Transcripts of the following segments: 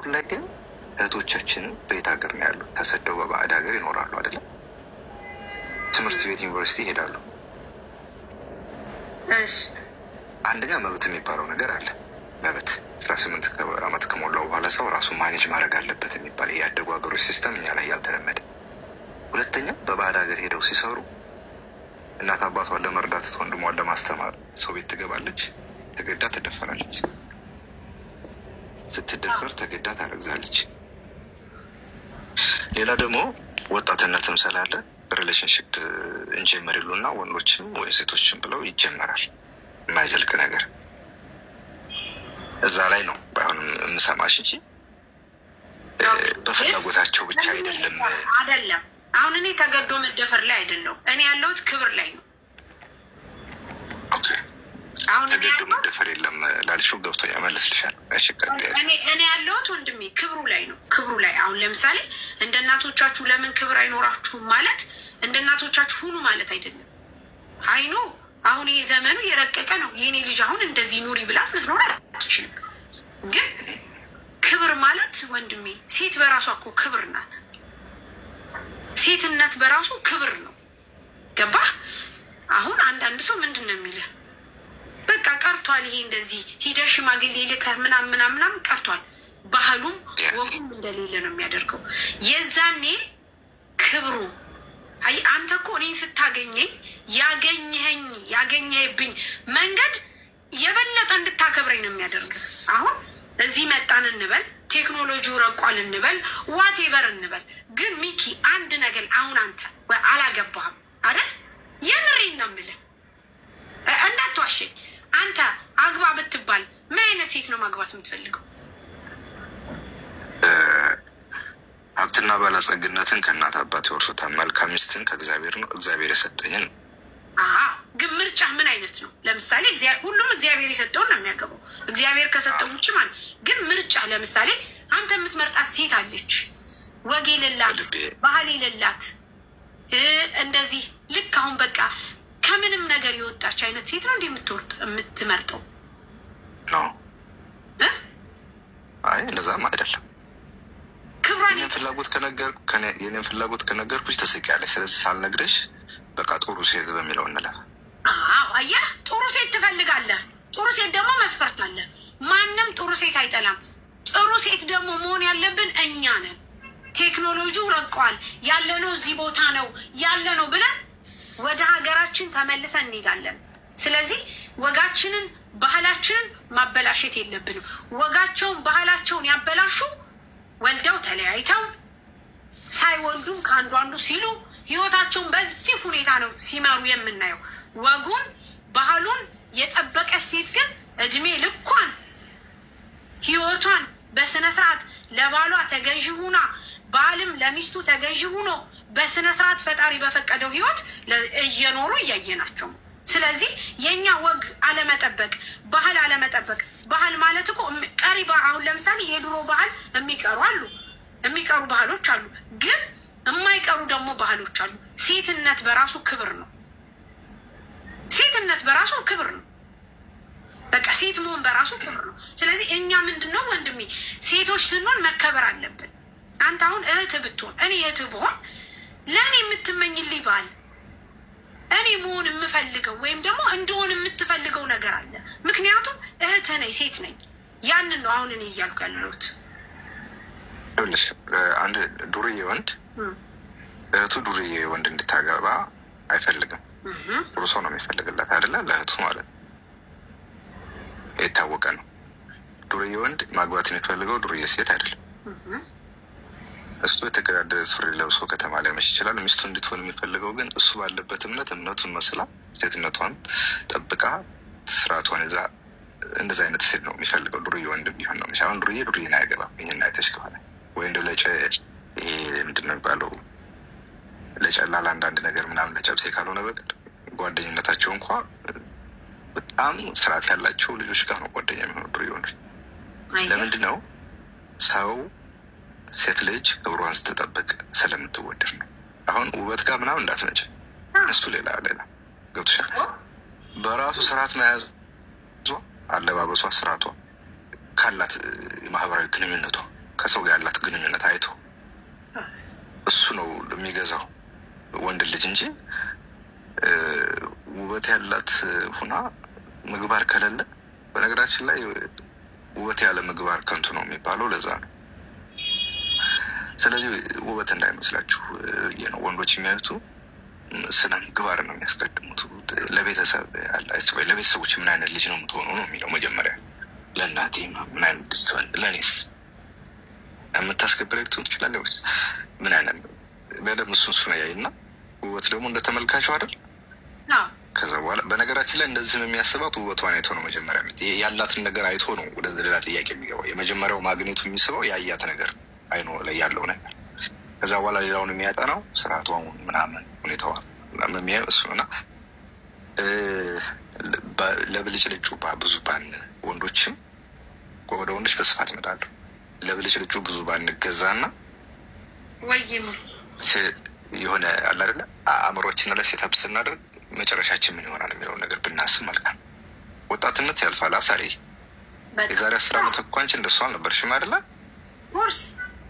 ላይ ግን እህቶቻችን በየት ሀገር ነው ያሉ? ተሰደው በባዕድ ሀገር ይኖራሉ አይደለም? ትምህርት ቤት ዩኒቨርሲቲ ይሄዳሉ። እሺ። አንደኛ መብት የሚባለው ነገር አለ። መብት 18 ዓመት ከሞላው በኋላ ሰው ራሱ manage ማድረግ አለበት የሚባል ያደጉ ሀገሮች system እኛ ላይ ያልተለመደ። ሁለተኛ በባዕድ ሀገር ሄደው ሲሰሩ እናት አባቷን ለመርዳት፣ ወንድሟን ለማስተማር ሰው ቤት ትገባለች፣ ተገዳ ትደፈራለች። ስትደፈር ተገዳ ታረግዛለች። ሌላ ደግሞ ወጣትነትም ስላለ relationship እንጀምር ይሉና ወንዶችም ወይ ሴቶችም ብለው ይጀመራል። የማይዘልቅ ነገር እዛ ላይ ነው ባይሆንም የምሰማሽ እንጂ በፍላጎታቸው ብቻ አይደለም። አይደለም። አሁን እኔ ተገዶ መደፈር ላይ አይደለም፣ እኔ ያለሁት ክብር ላይ ነው። አሁን እኔ ተገዶ ያለሁት መደፈር የለም ላልሽው ገብቶኛል፣ እመልስልሻለሁ። እሺ ቀጥይ። እኔ ያለሁት ወንድሜ ክብሩ ላይ ነው። ክብሩ ላይ አሁን ለምሳሌ እንደ እናቶቻችሁ ለምን ክብር አይኖራችሁም ማለት እንደ እናቶቻችሁ ሁኑ ማለት አይደለም። I know አሁን ይሄ ዘመኑ የረቀቀ ነው። የኔ ልጅ አሁን እንደዚህ ኑሪ ብላት ልትኖር አትችልም። ግን ክብር ማለት ወንድሜ ሴት በራሷ እኮ ክብር ናት። ሴትነት በራሱ ክብር ነው። ገባህ? አሁን አንዳንድ ሰው ምንድን ነው የሚልህ? በቃ ቀርቷል። ይሄ እንደዚህ ሂደህ ሽማግሌ ልከህ ምናምን ምናምን ምናምን ቀርቷል። ባህሉም ወጉም እንደሌለ ነው የሚያደርገው። የዛኔ ክብሩ አይ አንተ እኮ እኔን ስታገኘኝ ያገኘህብኝ መንገድ የበለጠ እንድታከብረኝ ነው የሚያደርግህ። አሁን እዚህ መጣን እንበል፣ ቴክኖሎጂው ረቋል እንበል፣ whatever እንበል፣ ግን ሚኪ አንድ ነገር አሁን አንተ አላገባህም አይደል? የምሬን ነው የምልህ፣ እንዳትዋሸኝ። አንተ አግባ ብትባል ምን አይነት ሴት ነው ማግባት የምትፈልገው? ሀብትና ባለጸግነትን ከእናት አባት ይወርሱታል፣ መልካም ሚስትን ከእግዚአብሔር ነው። እግዚአብሔር የሰጠኝን ነው። ግን ምርጫ ምን አይነት ነው? ለምሳሌ ሁሉም እግዚአብሔር የሰጠውን ነው የሚያገባው። እግዚአብሔር ከሰጠው ውጭ ማለት ግን ምርጫ ለምሳሌ አንተ የምትመርጣት ሴት አለች፣ ወግ የሌላት፣ ባህል የሌላት፣ እንደዚህ ልክ አሁን በቃ ከምንም ነገር የወጣች አይነት ሴት ነው እንዲ የምትመርጠው? ነው። አይ እንደዛም አይደለም። ክብሯን የኔን ፍላጎት ከነገርኩሽ ትስቂያለሽ። ስለዚህ ሳልነግርሽ በቃ ጥሩ ሴት በሚለው እንለፍ። አዎ አየህ፣ ጥሩ ሴት ትፈልጋለህ። ጥሩ ሴት ደግሞ መስፈርት አለ። ማንም ጥሩ ሴት አይጠላም። ጥሩ ሴት ደግሞ መሆን ያለብን እኛ ነን። ቴክኖሎጂው ረቋል፣ ያለነው እዚህ ቦታ ነው ያለነው ብለን ወደ ሀገራችን ተመልሰን እንሄዳለን። ስለዚህ ወጋችንን ባህላችንን ማበላሸት የለብንም። ወጋቸውን ባህላቸውን ያበላሹ ወልደው ተለያይተው ሳይወልዱም ከአንዱ አንዱ ሲሉ ህይወታቸውን በዚህ ሁኔታ ነው ሲመሩ የምናየው። ወጉን ባህሉን የጠበቀ ሴት ግን እድሜ ልኳን ህይወቷን በስነ ስርዓት ለባሏ ተገዢ ሁና፣ ባልም ለሚስቱ ተገዢ ሁኖ በስነ ስርዓት ፈጣሪ በፈቀደው ህይወት እየኖሩ እያየናቸው ነው። ስለዚህ የእኛ ወግ አለመጠበቅ፣ ባህል አለመጠበቅ። ባህል ማለት እኮ ቀሪ አሁን ለምሳሌ የድሮ ባህል የሚቀሩ አሉ፣ የሚቀሩ ባህሎች አሉ። ግን የማይቀሩ ደግሞ ባህሎች አሉ። ሴትነት በራሱ ክብር ነው። ሴትነት በራሱ ክብር ነው። በቃ ሴት መሆን በራሱ ክብር ነው። ስለዚህ እኛ ምንድን ነው ወንድሜ፣ ሴቶች ስንሆን መከበር አለብን። አንተ አሁን እህት ብትሆን፣ እኔ እህት ብሆን፣ ለእኔ የምትመኝልኝ ባል እኔ መሆን የምፈልገው ወይም ደግሞ እንደሆን የምትፈልገው ነገር አለ። ምክንያቱም እህትህ ነኝ፣ ሴት ነኝ። ያንን ነው አሁን እኔ እያልኩ ያለሁት። ይኸውልሽ አንድ ዱርዬ ወንድ እህቱ ዱርዬ ወንድ እንድታገባ አይፈልግም። ጥሩ ሰው ነው የሚፈልግላት አይደለ? ለእህቱ ማለት ነው። የታወቀ ነው። ዱርዬ ወንድ ማግባት የሚፈልገው ዱርዬ ሴት አይደለም። እሱ የተገዳደረ ሱሪ ለብሶ ከተማ ላይ መሽ ይችላል። ሚስቱ እንድትሆን የሚፈልገው ግን እሱ ባለበት እምነት እምነቱን መስላ ሴትነቷን ጠብቃ ስርዓቷን ይዛ እንደዚ አይነት ሴት ነው የሚፈልገው። ዱርዬ ወንድ ቢሆን ነው። አሁን ዱርዬ ዱርዬን አያገባም። ይህን አይተሽ ከሆነ ወይ እንደ ለጨ ይሄ ምንድን ነው የሚባለው ለጨላል አንዳንድ ነገር ምናምን ለጨብሴ ካልሆነ በቀር ጓደኝነታቸው እንኳ በጣም ስርዓት ያላቸው ልጆች ጋር ነው ጓደኛ የሚሆኑ ዱርዬ ወንዶች። ለምንድን ነው? ሰው ሴት ልጅ ክብሯን ስትጠብቅ ስለምትወደድ ነው። አሁን ውበት ጋር ምናምን እንዳትመጭ፣ እሱ ሌላ ሌላ ገብቶሻል። በራሱ ስርዓት መያዟ፣ አለባበሷ፣ ስርዓቷ ካላት የማህበራዊ ግንኙነቷ ከሰው ጋር ያላት ግንኙነት አይቶ እሱ ነው የሚገዛው ወንድ ልጅ እንጂ ውበት ያላት ሁና ምግባር ከሌለ፣ በነገራችን ላይ ውበት ያለ ምግባር ከንቱ ነው የሚባለው ለዛ ነው። ስለዚህ ውበት እንዳይመስላችሁ ነው ወንዶች የሚያዩቱ ስነ ምግባር ነው የሚያስቀድሙት። ለቤተሰብ ለቤተሰቦች ምን አይነት ልጅ ነው የምትሆነው ነው የሚለው መጀመሪያ። ለእናቴ ምን አይነት ልጅ ትሆን፣ ለእኔስ የምታስከብር ልትሆን ትችላለህ ወይስ ምን አይነት በደምብ እሱን ያይና ውበት ደግሞ እንደ ተመልካቹ አይደል። ከዛ በኋላ በነገራችን ላይ እንደዚህም የሚያስባት ውበቷን አይቶ ነው መጀመሪያ ያላትን ነገር አይቶ ነው ወደ ሌላ ጥያቄ የሚገባው። የመጀመሪያው ማግኔቱ የሚስበው ያያት ነገር አይኖ ላይ ያለው ነገር፣ ከዛ በኋላ ሌላውን የሚያጠናው ስርዓቷን ምናምን ሁኔታዋን የሚያየው እሱ እና ለብልጭልጩ ብዙ ባን ወንዶችም ወደ ወንዶች በስፋት ይመጣሉ። ለብልጭልጩ ብዙ ባንገዛና የሆነ አለ አይደለ አእምሮችን ላይ set up ስናደርግ መጨረሻችን ምን ይሆናል የሚለውን ነገር ብናስብ መልካም። ወጣትነት ያልፋል። አሳሪ የዛሬ 10 ዓመት እኮ አንቺ እንደሱ አልነበርሽም አይደለ?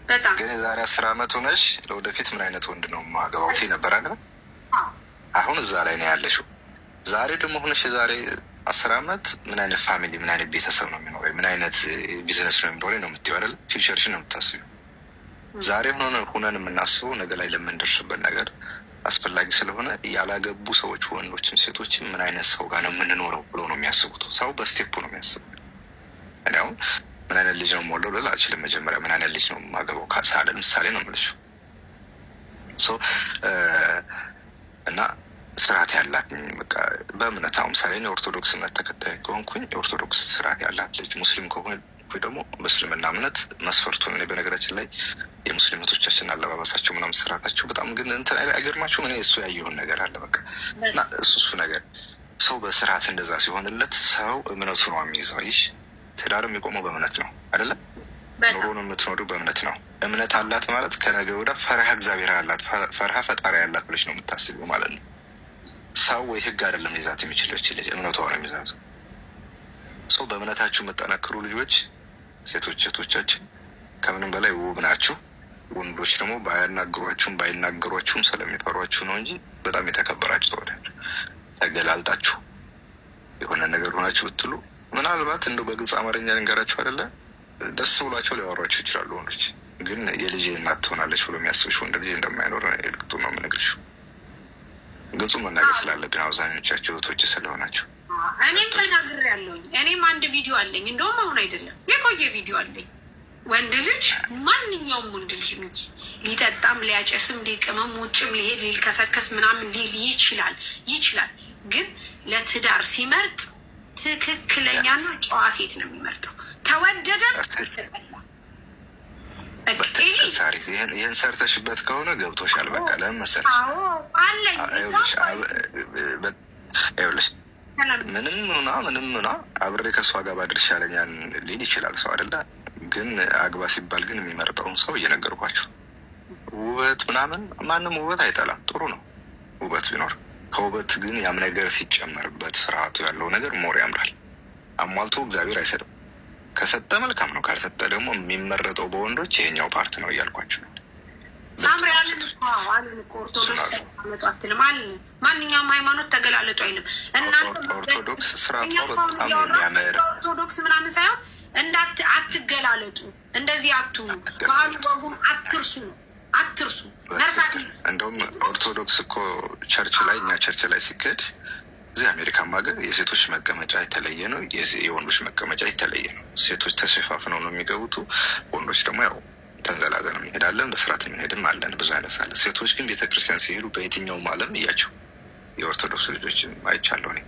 በጣም ግን የዛሬ 10 ዓመት ሆነሽ ለወደፊት ምን አይነት ወንድ ነው ማገባው ነበር አለ። አሁን እዛ ላይ ነው ያለሽው። ዛሬ ደግሞ ሆነሽ የዛሬ 10 ዓመት ምን አይነት family፣ ምን አይነት ቤተሰብ ነው የሚኖረኝ፣ ምን አይነት ቢዝነስ ነው የሚኖረኝ ነው የምትይው አይደለ? Future ሽን ነው የምታስቢው። ዛሬ ሆነን የምናስበው ነገ ላይ ለምንደርስበት ነገር አስፈላጊ ስለሆነ ያላገቡ ሰዎች ወንዶችም ሴቶችም ምን አይነት ሰው ጋር ነው የምንኖረው ብሎ ነው የሚያስቡት። ሰው በ step ነው የሚያስቡት። እኔ አሁን ምን አይነት ልጅ ነው የምወልደው ልል አልችልም። መጀመሪያ ምን አይነት ልጅ ነው የማገባው ሳልል ምሳሌ ነው የምልሽ እና ስርዓት ያላት በቃ በእምነት አሁን ምሳሌ የኦርቶዶክስ እምነት ተከታይ ከሆንኩኝ የኦርቶዶክስ ስርዓት ያላት ልጅ፣ ሙስሊም ከሆንኩኝ ደግሞ በእስልምና እምነት መስፈርቱን። እኔ በነገራችን ላይ የሙስሊም እህቶቻችን አለባበሳቸው ምናምን ስርዓታቸው በጣም ግን እንትን አይገርማችሁም? እኔ እሱ ያየውን ነገር አለ በቃ እና እሱ ነገር ሰው በስርዓት እንደዛ ሲሆንለት ሰው እምነቱ ነው የሚይዘው። ይህ ትዳር የሚቆመው በእምነት ነው አይደለም? ኑሮን የምትኖሪው በእምነት ነው። እምነት አላት ማለት ከነገ ወዲያ ፈሪሃ እግዚአብሔር አላት፣ ፈሪሃ ፈጣሪ አላት ብለሽ ነው የምታስቢው ማለት ነው። ሰው ወይ ህግ አይደለም ሊይዛት የሚችለው ልጅ እምነቷ ነው የሚይዛት። ሰው በእምነታችሁ የምጠናክሩ ልጆች ሴቶች እህቶቻችን ከምንም በላይ ውብ ናችሁ። ወንዶች ደግሞ ባያናግሯችሁም ባይናገሯችሁም ስለሚፈሯችሁ ነው እንጂ በጣም የተከበራችሁ ተወዳል። ተገላልጣችሁ የሆነ ነገር ሆናችሁ ብትሉ ምናልባት እንደው በግልጽ አማርኛ ልንገራችሁ አይደለ ደስ ብሏቸው ሊያወሯችሁ ይችላሉ። ወንዶች ግን የልጄ እናት ትሆናለች ብሎ የሚያስብሽ ወንድ ልጅ እንደማይኖር እርግጡ ነው የምነግርሽ። ግልጹ መናገር ስላለብን አብዛኞቻችሁ እህቶች ስለሆናችሁ እኔም ተናግሬያለሁኝ። እኔም አንድ ቪዲዮ አለኝ፣ እንደውም አሁን አይደለም የቆየ ቪዲዮ አለኝ። ወንድ ልጅ ማንኛውም ወንድ ልጅ ሚኪ ሊጠጣም ሊያጨስም ሊቅምም ውጭም ሊሄድ ሊልከሰከስ ምናምን ሊል ይችላል ይችላል። ግን ለትዳር ሲመርጥ ትክክለኛና ጨዋ ሴት ነው የሚመርጠው። ተወደደም ይህን ሰርተሽበት ከሆነ ገብቶሻል። በቃ ለምን መሰለሽ አለኝ ይኸውልሽ ምንም ሆና ምንም ሆና አብሬ ከእሷ ጋር ባድር ይሻለኛል ሊል ይችላል ሰው አይደለ? ግን አግባ ሲባል ግን የሚመርጠውን ሰው እየነገርኳቸው፣ ውበት ምናምን ማንም ውበት አይጠላም፣ ጥሩ ነው ውበት ቢኖር። ከውበት ግን ያም ነገር ሲጨመርበት ስርዓቱ ያለው ነገር more ያምራል። አሟልቶ እግዚአብሔር አይሰጥም። ከሰጠ መልካም ነው፣ ካልሰጠ ደግሞ የሚመረጠው በወንዶች ይሄኛው part ነው እያልኳቸው ነው። ሳምሪ አለን እኮ አለን እኮ ኦርቶዶክስ ተገላለጡ አትልም አለን። ማንኛውም ሃይማኖት ተገላለጡ አይልም። እናንተ ኦርቶዶክስ ስርዓቷ በጣም የሚያምር ኦርቶዶክስ ምናምን ሳይሆን እንዳት አትገላለጡ፣ እንደዚህ አትሁኑ፣ ባህሉ ወጉን አትርሱ ነው አትርሱ። መርሳት እንደውም ኦርቶዶክስ እኮ church ላይ እኛ church ላይ ሲኬድ እዚህ አሜሪካም ሀገር የሴቶች መቀመጫ የተለየ ነው፣ የወንዶች መቀመጫ የተለየ ነው። ሴቶች ተሸፋፍነው ነው የሚገቡት፣ ወንዶች ደግሞ ያው ተንዘላዘን እንሄዳለን፣ በስርዓት የምንሄድም አለን። ብዙ አይነት አለ። ሴቶች ግን ቤተክርስቲያን ሲሄዱ በየትኛውም ዓለም እያቸው የኦርቶዶክስ ልጆች አይቻለሁ እኔ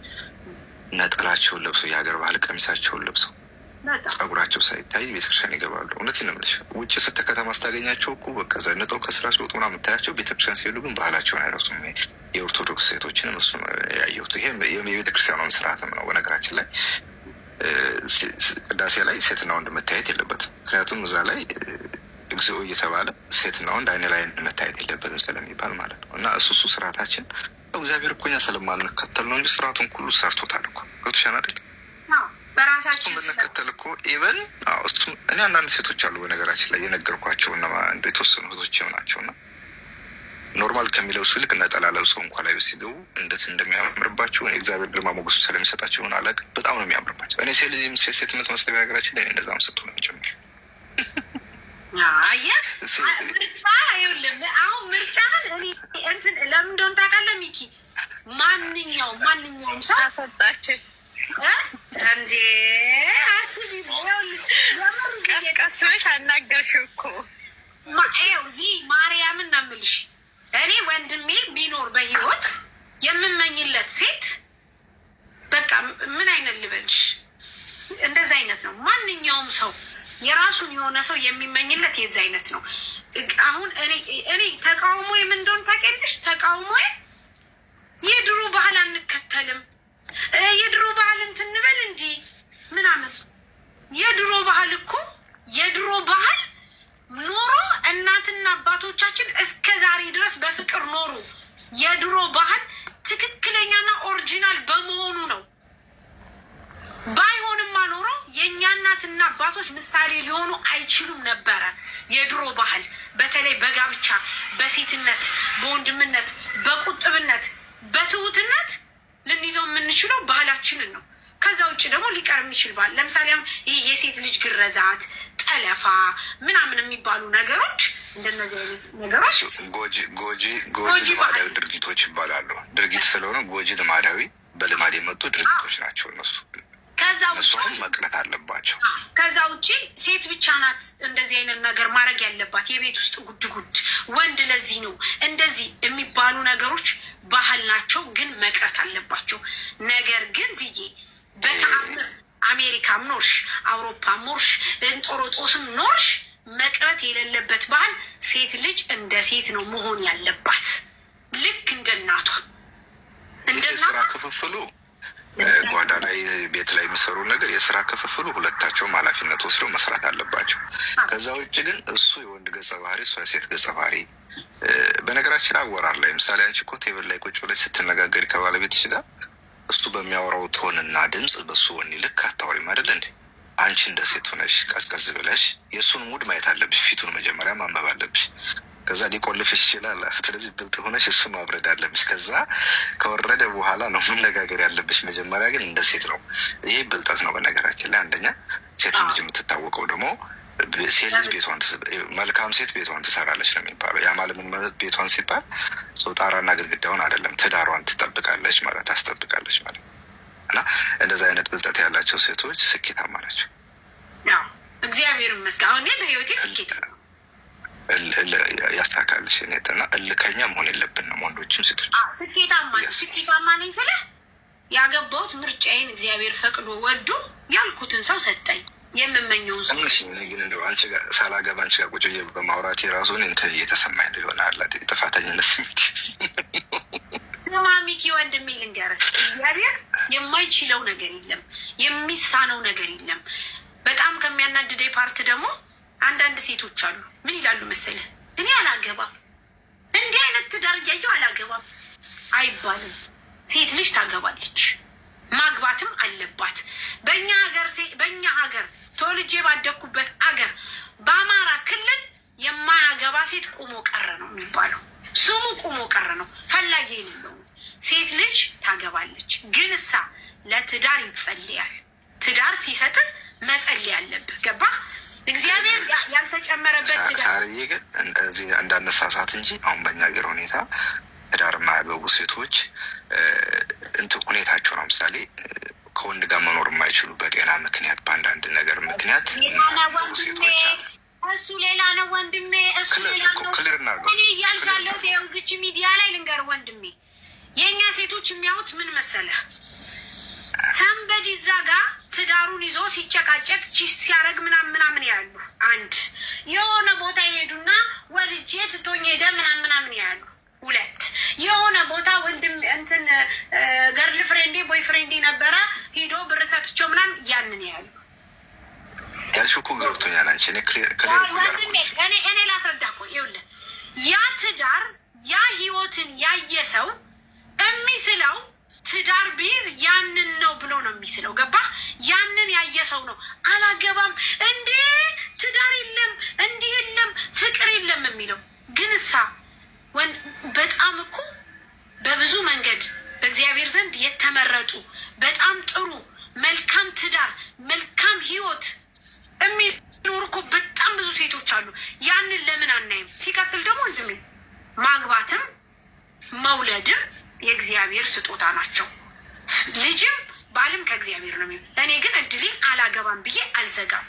ነጠላቸውን ለብሰው የሀገር ባህል ቀሚሳቸውን ለብሰው ጸጉራቸው ሳይታይ ቤተክርስቲያን ይገባሉ። እውነቴን ነው የምልሽ። ውጭ ስትከተማ ስታገኛቸው እኮ በቃ ዘንጠው ከስራ ሲወጡ ምናምን የምታያቸው፣ ቤተክርስቲያን ሲሄዱ ግን ባህላቸውን አይረሱም። የኦርቶዶክስ ሴቶችንም እሱ ነው ያየሁት። ይሄ የቤተክርስቲያኗም ስርዓትም ነው። በነገራችን ላይ ቅዳሴ ላይ ሴትና ወንድ መታየት የለበትም። ምክንያቱም እዛ ላይ እግዚኦ እየተባለ ሴትና ወንድ አይን ላይ መታየት የለበትም ስለሚባል ማለት ነው። እና እሱ ስርዓታችን እግዚአብሔር እኮ እኛ ስለማንከተል ነው እንጂ ስርዓቱን ሁሉ ሰርቶታል እኮ። ገብቶሻል አይደል? በራሳችን ብንከተል እኮ even እሱም እኔ አንዳንድ ሴቶች አሉ በነገራችን ላይ የነገርኳቸው እና የተወሰኑ እህቶችም ናቸው እና normal ከሚለብሱ ይልቅ ነጠላ ለብሰው እንኳ ላይ ሲገቡ እንዴት እንደሚያምርባቸው እግዚአብሔር ግርማ ሞገሱ ስለሚሰጣቸው ሆን አለቅ በጣም ነው የሚያምርባቸው። እኔ ሴት ልጅ ሴት ሴት የምትመስለኝ በነገራችን ላይ እንደዛም ስትሆን ነው ጭምር። አየህ ምርጫ ይኸውልህ፣ አሁን ምርጫህን እኔ እንትን ለምን እንደሆነ ታውቃለህ ሚኪ? ማንኛውም ሰው አስወጣችን እንዴ አስቢ፣ ቀስ ብለሽ አናገርሽው እኮ። ይኸው እዚህ ማርያምን ነው የምልሽ። እኔ ወንድሜ ቢኖር በህይወት የምመኝለት ሴት በቃ ምን አይነት ልበልሽ፣ እንደዚ አይነት ነው። ማንኛውም ሰው የራሱን የሆነ ሰው የሚመኝለት የዚ አይነት ነው። አሁን እኔ ተቃውሞ ምን እንደሆነ ታውቂያለሽ? ተቃውሞ የድሮ ባህል አንከተልም፣ የድሮ ባህል እንትን እንበል እንዲህ ምናምን። የድሮ ባህል እኮ የድሮ ባህል ኖሮ እናትና አባቶቻችን እስከ ዛሬ ድረስ በፍቅር ኖሩ። የድሮ ባህል ትክክለኛና original በመሆኑ ነው። ባይሆንማ ኖሮ የእኛ እናትና አባቶች ምሳሌ ሊሆኑ አይችሉም ነበረ። የድሮ ባህል በተለይ በጋብቻ፣ በሴትነት፣ በወንድምነት፣ በቁጥብነት፣ በትሁትነት ልንይዘው የምንችለው ባህላችንን ነው። ከዛ ውጭ ደግሞ ሊቀር የሚችል ባህል ለምሳሌ አሁን ይህ የሴት ልጅ ግረዛት፣ ጠለፋ ምናምን የሚባሉ ነገሮች፣ እንደነዚህ አይነት ነገሮች ጎጂ ጎጂ ጎጂ ልማዳዊ ድርጊቶች ይባላሉ። ድርጊት ስለሆነ ጎጂ ልማዳዊ፣ በልማድ የመጡ ድርጊቶች ናቸው እነሱ። ከዛ ውጭ እነሱም መቅረት አለባቸው። ከዛ ውጭ ሴት ብቻ ናት እንደዚህ አይነት ነገር ማድረግ ያለባት፣ የቤት ውስጥ ጉድ ጉድ፣ ወንድ ለዚህ ነው እንደዚህ የሚባሉ ነገሮች ባህል ናቸው፣ ግን መቅረት አለባቸው። ነገር ግን ዝዬ በተአምር አሜሪካም ኖርሽ፣ አውሮፓም ኖርሽ፣ እንጦሮጦስም ኖርሽ መቅረት የሌለበት ባህል ሴት ልጅ እንደ ሴት ነው መሆን ያለባት፣ ልክ እንደ እናቷ እንደ የስራ ክፍፍሉ ጓዳ ላይ ቤት ላይ የሚሰሩ ነገር የስራ ክፍፍሉ ሁለታቸውም ኃላፊነት ወስደው መስራት አለባቸው። ከዛ ውጭ ግን እሱ የወንድ ገጸ ባህሪ፣ እሷ የሴት ገጸ ባህሪ። በነገራችን አወራር ላይ ምሳሌ አንቺ እኮ table ላይ ቁጭ ብለሽ ስትነጋገሪ ከባለቤትሽ ጋር እሱ በሚያወራው tone ና ድምፅ በሱ ወኔ ልክ አታወሪም አይደል እንዴ? አንቺ እንደ ሴት ሆነሽ ቀዝቀዝ ብለሽ የእሱን mood ማየት አለብሽ። ፊቱን መጀመሪያ ማንበብ አለብሽ። ከዛ ሊቆልፍሽ ይችላል። ስለዚህ ብልጥ ሆነሽ እሱ ማብረድ አለብሽ። ከዛ ከወረደ በኋላ ነው መነጋገር ያለብሽ። መጀመሪያ ግን እንደ ሴት ነው። ይሄ ብልጠት ነው። በነገራችን ላይ አንደኛ ሴት ልጅ የምትታወቀው ደግሞ ሴት ልጅ ቤቷን፣ መልካም ሴት ቤቷን ትሰራለች ነው የሚባለው። ያ ማለት ምን ማለት፣ ቤቷን ሲባል ሰው ጣራና ግድግዳውን አይደለም፣ ትዳሯን ትጠብቃለች ማለት፣ ታስጠብቃለች ማለት እና እንደዚህ አይነት ብልጠት ያላቸው ሴቶች ስኬታማ ናቸው። እግዚአብሔር ይመስገን። አሁን በህይወቴ ስኬት ያሳካልሽ እና እልከኛ መሆን የለብንም ወንዶችም ሴቶች። ስኬታማ ስኬታማ ነኝ ስልህ ያገባሁት ምርጫዬን እግዚአብሔር ፈቅዶ ወዶ ያልኩትን ሰው ሰጠኝ። የምመኘውን ሰው። ትንሽ ግን እንደው አንቺ ጋር ሳላገባ አንቺ ጋር ቁጭ ብዬ በማውራት የራሱን እንትን እየተሰማኝ ነው፣ ይሆናል የጥፋተኝነት ስሜት። ስማ ሚኪ ወንድሜ ልንገርህ፣ እግዚአብሔር የማይችለው ነገር የለም፣ የሚሳነው ነገር የለም። በጣም ከሚያናድደኝ part ደግሞ አንዳንድ ሴቶች አሉ። ምን ይላሉ መሰለህ? እኔ አላገባም፣ እንዲህ አይነት ትዳር እያየሁ አላገባም አይባልም። ሴት ልጅ ታገባለች፣ ማግባትም አለባት። በእኛ ሀገር ተወልጄ ባደግኩበት አገር በአማራ ክልል የማያገባ ሴት ቁሞ ቀረ ነው የሚባለው። ስሙ ቁሞ ቀረ ነው፣ ፈላጊ የሌለው። ሴት ልጅ ታገባለች፣ ግን እሳ ለትዳር ይጸልያል። ትዳር ሲሰጥህ መጸለይ አለብህ። ገባህ? እግዚአብሔር ያልተጨመረበት ትዳር ሳርዬ ግን እንደዚህ እንዳነሳሳት እንጂ አሁን በእኛ ሀገር ሁኔታ ትዳር የማያገቡ ሴቶች እንትን ሁኔታቸው ነው። ምሳሌ ከወንድ ጋር መኖር የማይችሉ በጤና ምክንያት፣ በአንዳንድ ነገር ምክንያት ሴቶች አሉ። እሱ ሌላ ነው ወንድሜ፣ እሱ ሌላ ነው። Clear እናድርገው። እኔ እያልኩ ያለሁት ይኸው እዚች ሚዲያ ላይ ልንገር ወንድሜ፣ የእኛ ሴቶች የሚያዩት ምን መሰለህ? Somebody እዛ ጋ ትዳሩን ይዞ ሲጨቃጨቅ cheat ሲያደርግ ምናምን ምናምን ያሉ፣ አንድ የሆነ ቦታ ይሄዱና ወልጄ ትቶኝ ሄደ ምናምን ምናምን ያሉ፣ ሁለት የሆነ ቦታ ወንድም እንትን girlfriend ኤ boyfriend ኤ ነበረ ሂዶ ብር ሰጥቼው ምናምን ያንን ያሉ። ያልሽው እኮ ገብቶኛል። አንቺ እኔ clear ወንድሜ እኔ ላስረዳህ እኮ፣ ይኸውልህ ያ ትዳር ያ ህይወትን ያየ ሰው የሚስለው ትዳር ቢይዝ ያንን ነው ብሎ ነው የሚስለው። ገባ? ያንን ያየ ሰው ነው አላገባም እንዴ ትዳር የለም እንዲህ የለም ፍቅር የለም የሚለው። ግን እሳ በጣም እኮ በብዙ መንገድ በእግዚአብሔር ዘንድ የተመረጡ በጣም ጥሩ መልካም ትዳር መልካም ህይወት የሚኖሩ እኮ በጣም ብዙ ሴቶች አሉ። ያንን ለምን አናይም? ሲቀጥል ደግሞ ወንድሜ ማግባትም መውለድም የእግዚአብሔር ስጦታ ናቸው። ልጅም ባልም ከእግዚአብሔር ነው የሚሆን። እኔ ግን እድሌን አላገባም ብዬ አልዘጋም።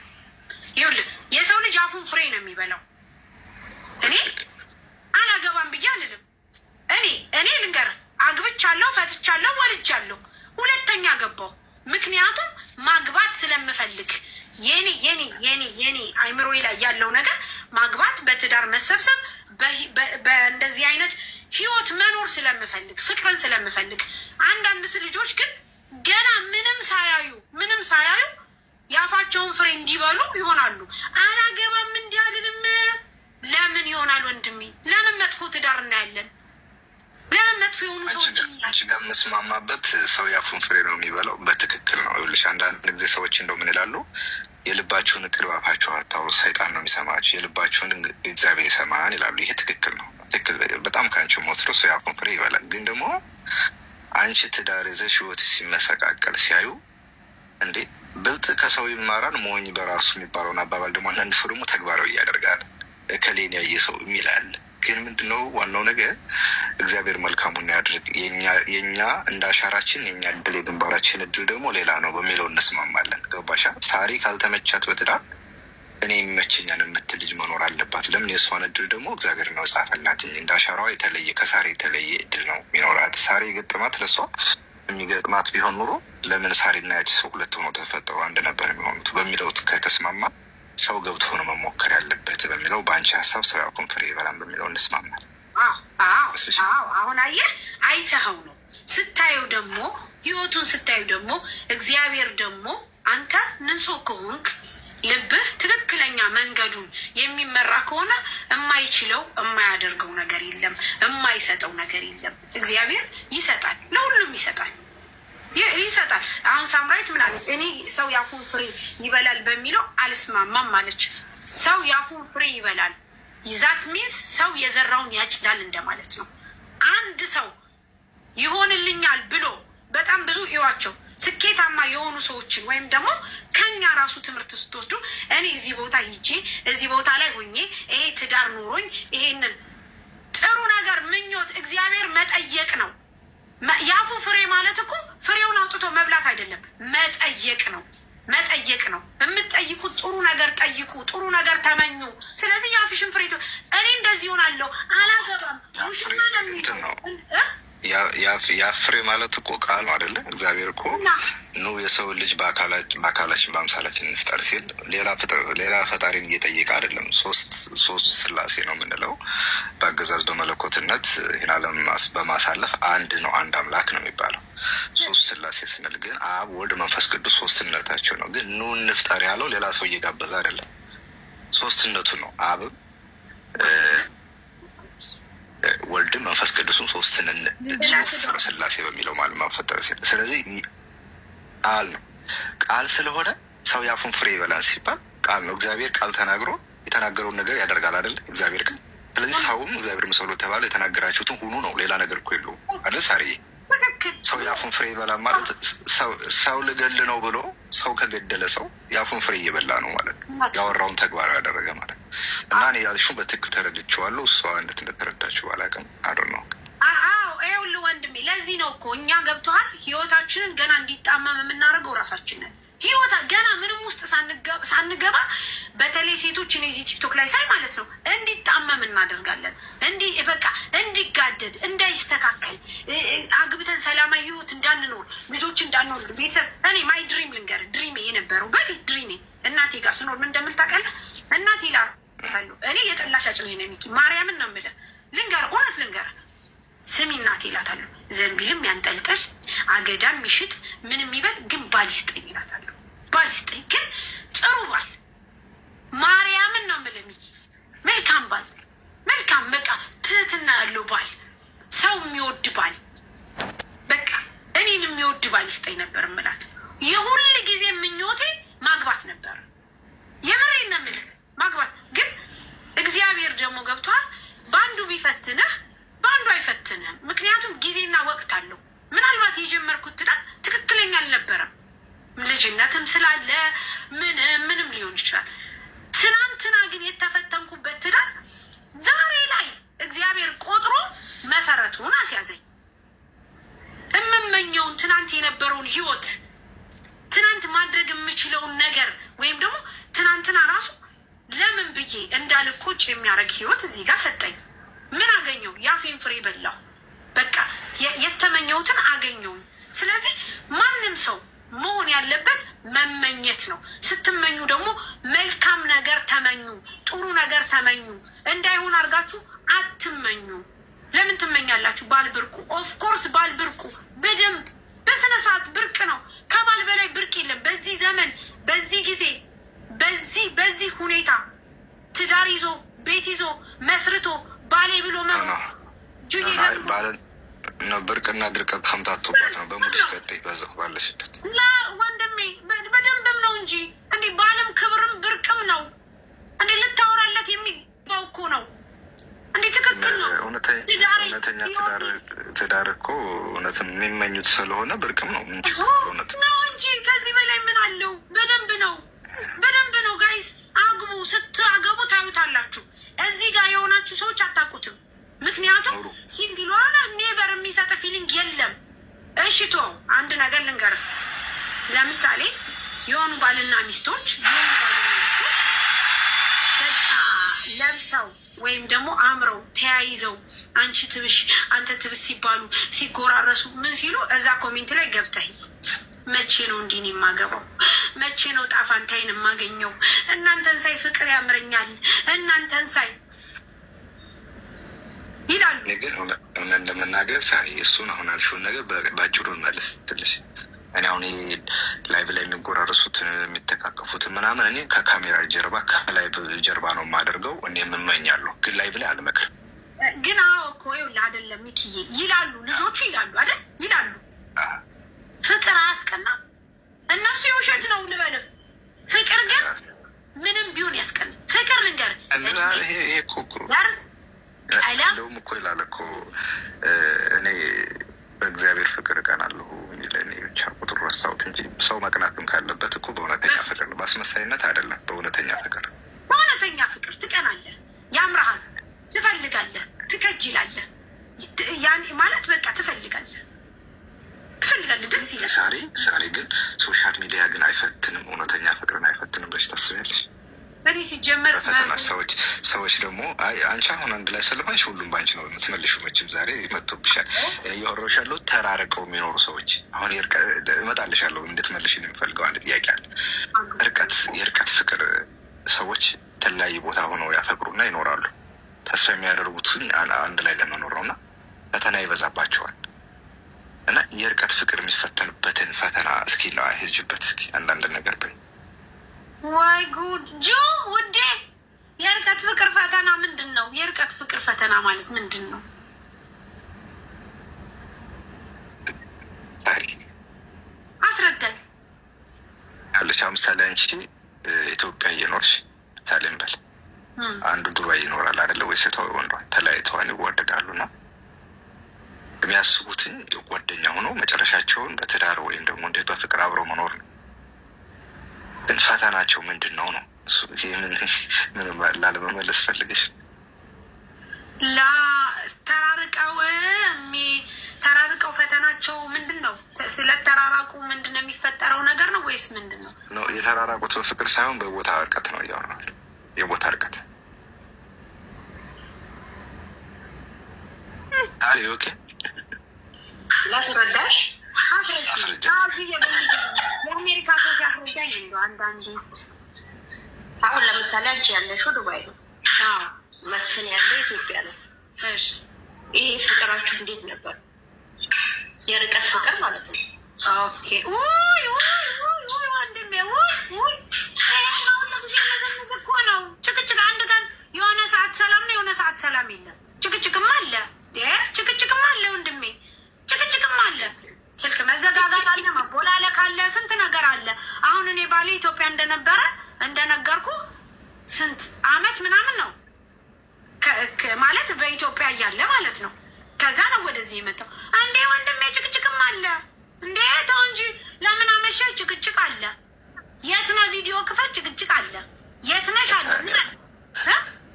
ይኸውልህ የሰው ልጅ አፉን ፍሬ ነው የሚበላው። እኔ አላገባም ብዬ አልልም። እኔ ልንገርህ፣ አግብቻለሁ፣ ፈትቻለሁ፣ ወልጃለሁ። ሁለተኛ ገባሁ። ምክንያቱም ማግባት ስለምፈልግ የኔ የኔ የኔ የኔ አይምሮዬ ላይ ያለው ነገር ማግባት፣ በትዳር መሰብሰብ፣ በእንደዚህ አይነት ህይወት መኖር ስለምፈልግ ፍቅርን ስለምፈልግ። አንዳንድ ልጆች ግን ገና ምንም ሳያዩ ምንም ሳያዩ የአፋቸውን ፍሬ እንዲበሉ ይሆናሉ። አላገባም እንዲህ አልልም። ለምን ይሆናል ወንድሜ? ለምን መጥፎ ትዳር እናያለን? ለምን መጥፎ የሆኑ ሰዎች አንቺ ጋር የምስማማበት ሰው የአፉን ፍሬ ነው የሚበላው። በትክክል ነው። ይኸውልሽ አንዳንድ ጊዜ ሰዎች እንደው ምን ይላሉ? የልባችሁን እቅድ ባፋችሁ አታውሩ፣ ሰይጣን ነው የሚሰማችሁ፣ የልባችሁን እግዚአብሔር ይሰማን ይላሉ። ይሄ ትክክል ነው። ትክክል። በጣም ከአንቺ ወስዶ ሰው የአፉን ፍሬ ይበላል። ግን ደግሞ አንቺ ትዳር ይዘሽ ህይወት ሲመሰቃቀል ሲያዩ እንዴ ብልጥ ከሰው ይማራል ሞኝ በራሱ የሚባለውን አባባል ደግሞ አንዳንድ ሰው ደግሞ ተግባራዊ ያደርጋል። እከሌን ያየ ሰው የሚላል ግን ምንድነው ዋናው ነገር እግዚአብሔር መልካሙን ያድርግ። የኛ እንደ አሻራችን የኛ እድል የግንባራችን እድል ደግሞ ሌላ ነው በሚለው እንስማማለን። ገባሻ? ሳሪ ካልተመቻት በትዳር እኔ ይመቸኛል የምትል ልጅ መኖር አለባት። ለምን የእሷን እድል ደግሞ እግዚአብሔር ነው ጻፈላት። እንደ አሻራዋ የተለየ ከሳሪ የተለየ እድል ነው የሚኖራት። ሳሪ የገጠማት ለእሷ የሚገጥማት ቢሆን ኑሮ ለምን ሳሪና ያች ሰው ሁለት ሆኖ ተፈጠሩ አንድ ነበር የሚሆኑት በሚለው ከተስማማ ሰው ገብቶ ነው መሞከር ያለበት በሚለው በአንቺ ሀሳብ ሰው ያውቁን ፍሬ ይበላል በሚለው እንስማማል። አሁን አየህ አይተኸው ነው ስታየው ደግሞ ህይወቱን ስታዩ ደግሞ እግዚአብሔር ደግሞ አንተ ንጹህ ከሆንክ ልብህ ትክክለኛ መንገዱን የሚመራ ከሆነ የማይችለው የማያደርገው ነገር የለም፣ የማይሰጠው ነገር የለም። እግዚአብሔር ይሰጣል፣ ለሁሉም ይሰጣል ይሰጣል። አሁን ሳምራዊት ምን አለች? እኔ ሰው የአፉን ፍሬ ይበላል በሚለው አልስማማም አለች። ሰው የአፉን ፍሬ ይበላል that means ሰው የዘራውን ያጭዳል እንደማለት ነው። አንድ ሰው ይሆንልኛል ብሎ በጣም ብዙ እዩዋቸው ስኬታማ የሆኑ ሰዎችን ወይም ደግሞ ከኛ ራሱ ትምህርት ስትወስዱ እኔ እዚህ ቦታ ሂጄ እዚህ ቦታ ላይ ሆኜ ይሄ ትዳር ኑሮኝ ይሄንን ጥሩ ነገር ምኞት እግዚአብሔር መጠየቅ ነው። የአፉ ፍሬ ማለት እኮ ፍሬውን አውጥቶ መብላት አይደለም፣ መጠየቅ ነው። መጠየቅ ነው። የምትጠይቁት ጥሩ ነገር ጠይቁ፣ ጥሩ ነገር ተመኙ። ስለዚህ የአፍሽን ፍሬ እኔ እንደዚህ ሆናለሁ አላገባም ውሽማ ነው የሚለው ያ ፍሬ ማለት እኮ ቃል ነው አይደለ? እግዚአብሔር እኮ ኑ የሰው ልጅ በአካላችን በአምሳላችን እንፍጠር ሲል ሌላ ፈጣሪን እየጠየቀ አይደለም። ሶስት ስላሴ ነው የምንለው በአገዛዝ በመለኮትነት ይህን ዓለም በማሳለፍ አንድ ነው፣ አንድ አምላክ ነው የሚባለው። ሶስት ስላሴ ስንል ግን አብ፣ ወልድ፣ መንፈስ ቅዱስ ሶስትነታቸው ነው። ግን ኑ እንፍጠር ያለው ሌላ ሰው እየጋበዘ አይደለም፣ ሶስትነቱ ነው። አብም ወልድም መንፈስ ቅዱስም ሶስትን ስላሴ በሚለው ማለት ማፈጠረ ሲል ስለዚህ ቃል ነው። ቃል ስለሆነ ሰው የአፉን ፍሬ ይበላል ሲባል ቃል ነው። እግዚአብሔር ቃል ተናግሮ የተናገረውን ነገር ያደርጋል አይደለ? እግዚአብሔር ቃል። ስለዚህ ሰውም እግዚአብሔር ምሰሉ ተባለ የተናገራችሁትን ሁኑ ነው። ሌላ ነገር እኮ የለውም አይደል? ሳሪ ሰው የአፉን ፍሬ ይበላል ማለት ሰው ልገል ነው ብሎ ሰው ከገደለ ሰው የአፉን ፍሬ እየበላ ነው ማለት ነው። ያወራውን ተግባራዊ ያደረገ ማለት ነው። እና እኔ ያልሽውን በትክክል ተረድቼዋለሁ። እሷ እንዴት እንደተረዳችው ባላውቅም አዶ ነው። አዎ ይኸውልህ ወንድሜ፣ ለዚህ ነው እኮ እኛ ገብቶሃል፣ ህይወታችንን ገና እንዲጣመም የምናደርገው ራሳችን ነን። ህይወታ ገና ምንም ውስጥ ሳንገባ በተለይ ሴቶች እኔ እዚህ ቲክቶክ ላይ ሳይ ማለት ነው እንዲጣመም እናደርጋለን። እንዲህ በቃ እንዲጋደድ፣ እንዳይስተካከል፣ አግብተን ሰላማዊ ህይወት እንዳንኖር፣ ልጆች እንዳንወልድ፣ ቤተሰብ እኔ my dream ልንገርህ፣ dream ኤ የነበረው በፊት dream ኤ እናቴ ጋር ስኖር ምን እንደምል ታውቃለህ? እናቴ እላታለሁ እኔ የጠላ ሻጭ ልጅ ነኝ ሚኪ፣ ማርያምን ነው የምልህ። ልንገርህ፣ እውነት ልንገርህ፣ ስሚ እናቴ እላታለሁ፣ ዘንቢልም ያንጠልጥል አገዳም ይሽጥ ምንም ይበል፣ ግን ባል ይስጠኝ እላታለሁ። ባል ይስጠኝ፣ ግን ጥሩ ባል፣ ማርያምን ነው የምልህ ሚኪ፣ መልካም ባል፣ መልካም በቃ ትህትና ያለው ባል፣ ሰው የሚወድ ባል፣ በቃ እኔን የሚወድ ባል ይስጠኝ ነበር እምላት። የሁል ጊዜ ምኞቴ ማግባት ነበር። የምሬን ነው የምልህ ማግባት። ግን እግዚአብሔር ደግሞ ገብቷል። በአንዱ ቢፈትንህ በአንዱ አይፈትንህም። ምክንያቱም ጊዜና ወቅት አለው። ምናልባት የጀመርኩት ትዳር ትክክለኛ አልነበረም። ልጅነትም ስላለ ምንም ምንም ሊሆን ይችላል። ትናንትና ግን የተፈተንኩበት ትዳር ዛሬ ላይ እግዚአብሔር ቆጥሮ መሰረቱን አስያዘኝ። የምመኘውን ትናንት የነበረውን ህይወት፣ ትናንት ማድረግ የምችለውን ነገር ወይም ደግሞ ትናንትና ራሱ ለምን ብዬ እንዳልቆጭ የሚያደርግ ህይወት እዚህ ጋር ሰጠኝ። ምን አገኘው? የአፌን ፍሬ በላሁ። በቃ የተመኘሁትን አገኘውኝ። ስለዚህ ማንም ሰው መሆን ያለበት መመኘት ነው። ስትመኙ ደግሞ መልካም ነገር ተመኙ፣ ጥሩ ነገር ተመኙ። እንዳይሆን አድርጋችሁ አትመኙ። ለምን ትመኛላችሁ? ባል ብርቁ፣ of course ባል ብርቁ በደንብ በስነ ስርዓት ብርቅ ነው። ከባል በላይ ብርቅ የለም። በዚህ ዘመን፣ በዚህ ጊዜ፣ በዚህ ሁኔታ ትዳር ይዞ ቤት ይዞ መስርቶ ባሌ ብሎ መኖር ነው። ብርቅና ድርቀት ተምታቶባት ነው። በሙሉ ሲቀጥይ በዛው ባለሽበት ወንድሜ በደንብም ነው እንጂ እንዴ ባልም ክብርም ብርቅም ነው እንዴ፣ ልታወራለት የሚገባው እኮ ነው እንዴ። ትክክል ነው። እውነተኛ ትዳር እኮ እውነትም የሚመኙት ስለሆነ ብርቅም ነው ነው እንጂ ከዚህ በላይ ምን አለው? በደንብ ነው፣ በደንብ ነው። Guys አግቡ። ስትአገቡ ታዩታላችሁ። እዚህ ጋር የሆናችሁ ሰዎች አታውቁትም። ምክንያቱም single ሆነ never የሚሰጥ feeling የለም። እሺ ቶ አንድ ነገር ልንገርህ። ለምሳሌ የሆኑ ባልና ሚስቶች በቃ ለብሰው ወይም ደግሞ አምረው ተያይዘው አንቺ ትብሽ አንተ ትብስ ሲባሉ፣ ሲጎራረሱ፣ ምን ሲሉ እዛ comment ላይ ገብተህ መቼ ነው እንዲህ የማገባው? መቼ ነው ጣፋንታይን የማገኘው? እናንተን ሳይ ፍቅር ያምረኛል፣ እናንተን ሳይ ይላሉ። ግን እውነት ለመናገር ሳይ እሱን አሁን አልሽውን ነገር በአጭሩ መልስ ትልሽ፣ እኔ አሁን live ላይ የሚጎራረሱትን የሚተቃቀፉትን ምናምን እኔ ከካሜራ ጀርባ ከ live ጀርባ ነው የማደርገው። እኔ የምመኛለሁ፣ ግን live ላይ አልመክርም። ግን አዎ እኮ ይኸውልህ፣ አይደለም ሚኪዬ፣ ይላሉ ልጆቹ፣ ይላሉ አይደል፣ ይላሉ። ፍቅር አያስቀናም። እነሱ የውሸት ነው ልበልህ። ፍቅር ግን ምንም ቢሆን ያስቀናል። ፍቅር ልንገርህ፣ ዘር ቀለም እንደውም እኮ ይላል እኮ፣ እኔ በእግዚአብሔር ፍቅር እቀናለሁ የሚል፣ እኔ ብቻ ቁጥሩ ረሳሁት እንጂ ሰው መቅናትም ካለበት እኮ በእውነተኛ ፍቅር ነው፣ በአስመሳይነት አይደለም። በእውነተኛ ፍቅር። በእውነተኛ ፍቅር ትቀናለህ፣ ያምርሃል፣ ትፈልጋለህ፣ ትከጅላለህ። ያን ማለት በቃ ትፈልጋለህ፣ ትፈልጋለህ፣ ደስ ይላል። ሳሪ ግን social media ግን አይፈትንም፣ እውነተኛ ፍቅርን አይፈትንም ብለሽ ታስቢያለሽ? እኔ ሲጀመር በፈተና ሰዎች ደግሞ አይ አንቺ አሁን አንድ ላይ ስለሆንሽ ሁሉም በአንቺ ነው የምትመልሺው። መቼም ዛሬ መጥቶብሻል። እያወራሁሽ ያለሁት ተራርቀው የሚኖሩ ሰዎች አሁን እመጣልሻለሁ፣ እንድትመልሽ የሚፈልገው አንድ ጥያቄ አለ። የእርቀት ፍቅር፣ ሰዎች የተለያዩ ቦታ ሆነው ያፈቅሩና ይኖራሉ። ተስፋ የሚያደርጉትን አንድ ላይ ለመኖር ነው እና ፈተና ይበዛባቸዋል። እና የእርቀት ፍቅር የሚፈተንበትን ፈተና እስኪ ሂጅበት፣ እስኪ አንዳንድ ነገር በይ። ወይ ጉድ! ጁ ውዴ፣ የእርቀት ፍቅር ፈተና ምንድን ነው? የእርቀት ፍቅር ፈተና ማለት ምንድን ነው? ሳሪ። አስረዳኝ። ያለች አሁን ምሳሌ አንቺ ኢትዮጵያ እየኖርሽ ምሳሌ እንበል፣ አንዱ ዱባይ ይኖራል አይደለ ወይ? ሴቷ ወይ ወንዷ ተለያይተዋን ይዋደዳሉ እና የሚያስቡትን ጓደኛ ሆኖ መጨረሻቸውን በትዳር ወይም ደግሞ እንዴት በፍቅር አብረው መኖር ነው። ግን ፈተናቸው ምንድን ነው ነው እሱ? ምን ላለመመለስ ፈልገሽ? ላ ተራርቀው ፈተናቸው ምንድን ነው? ስለተራራቁ ምንድን ነው የሚፈጠረው ነገር ነው ወይስ ምንድን ነው? ነው የተራራቁት በፍቅር ሳይሆን በቦታ እርቀት ነው እያወራሁ፣ የቦታ እርቀት። Okay። ላስረዳሽ። የአሜሪካ ሰው ሲያስረዳኝ እንደው አንዳንዴ አሁን ለምሳሌ አንቺ ያለሽው ዱባይ ነው፣ መስፍን ያለው ኢትዮጵያ ነው። ይሄ ፍቅራችሁ እንዴት ነበር? የርቀት ፍቅር ማለት ነው። Okay፣ ውይ ውይ ውይ ወንድሜ፣ ውይ ውይ፣ ሁሉ ጊዜ መዘምዝ እኮ ነው። ጭቅጭቅ፣ አንድ ቀን የሆነ ሰዓት ሰላም ነው፣ የሆነ ሰዓት ሰላም የለም። ጭቅጭቅም አለ፣ ጭቅጭቅም አለ ወንድሜ፣ ጭቅጭቅም አለ። ስልክ መዘጋጋት። አለ፣ መቦላለክ አለ፣ ስንት ነገር አለ። አሁን እኔ ባሌ ኢትዮጵያ እንደነበረ እንደነገርኩ ስንት አመት ምናምን ነው ማለት በኢትዮጵያ እያለ ማለት ነው። ከዛ ነው ወደዚህ የመጣው። እንዴ ወንድሜ ጭቅጭቅም አለ እንዴ ተው እንጂ ለምን አመሸ? ጭቅጭቅ አለ። የት ነህ? ቪዲዮ ክፈት፣ ጭቅጭቅ አለ። የት ነሽ አለ።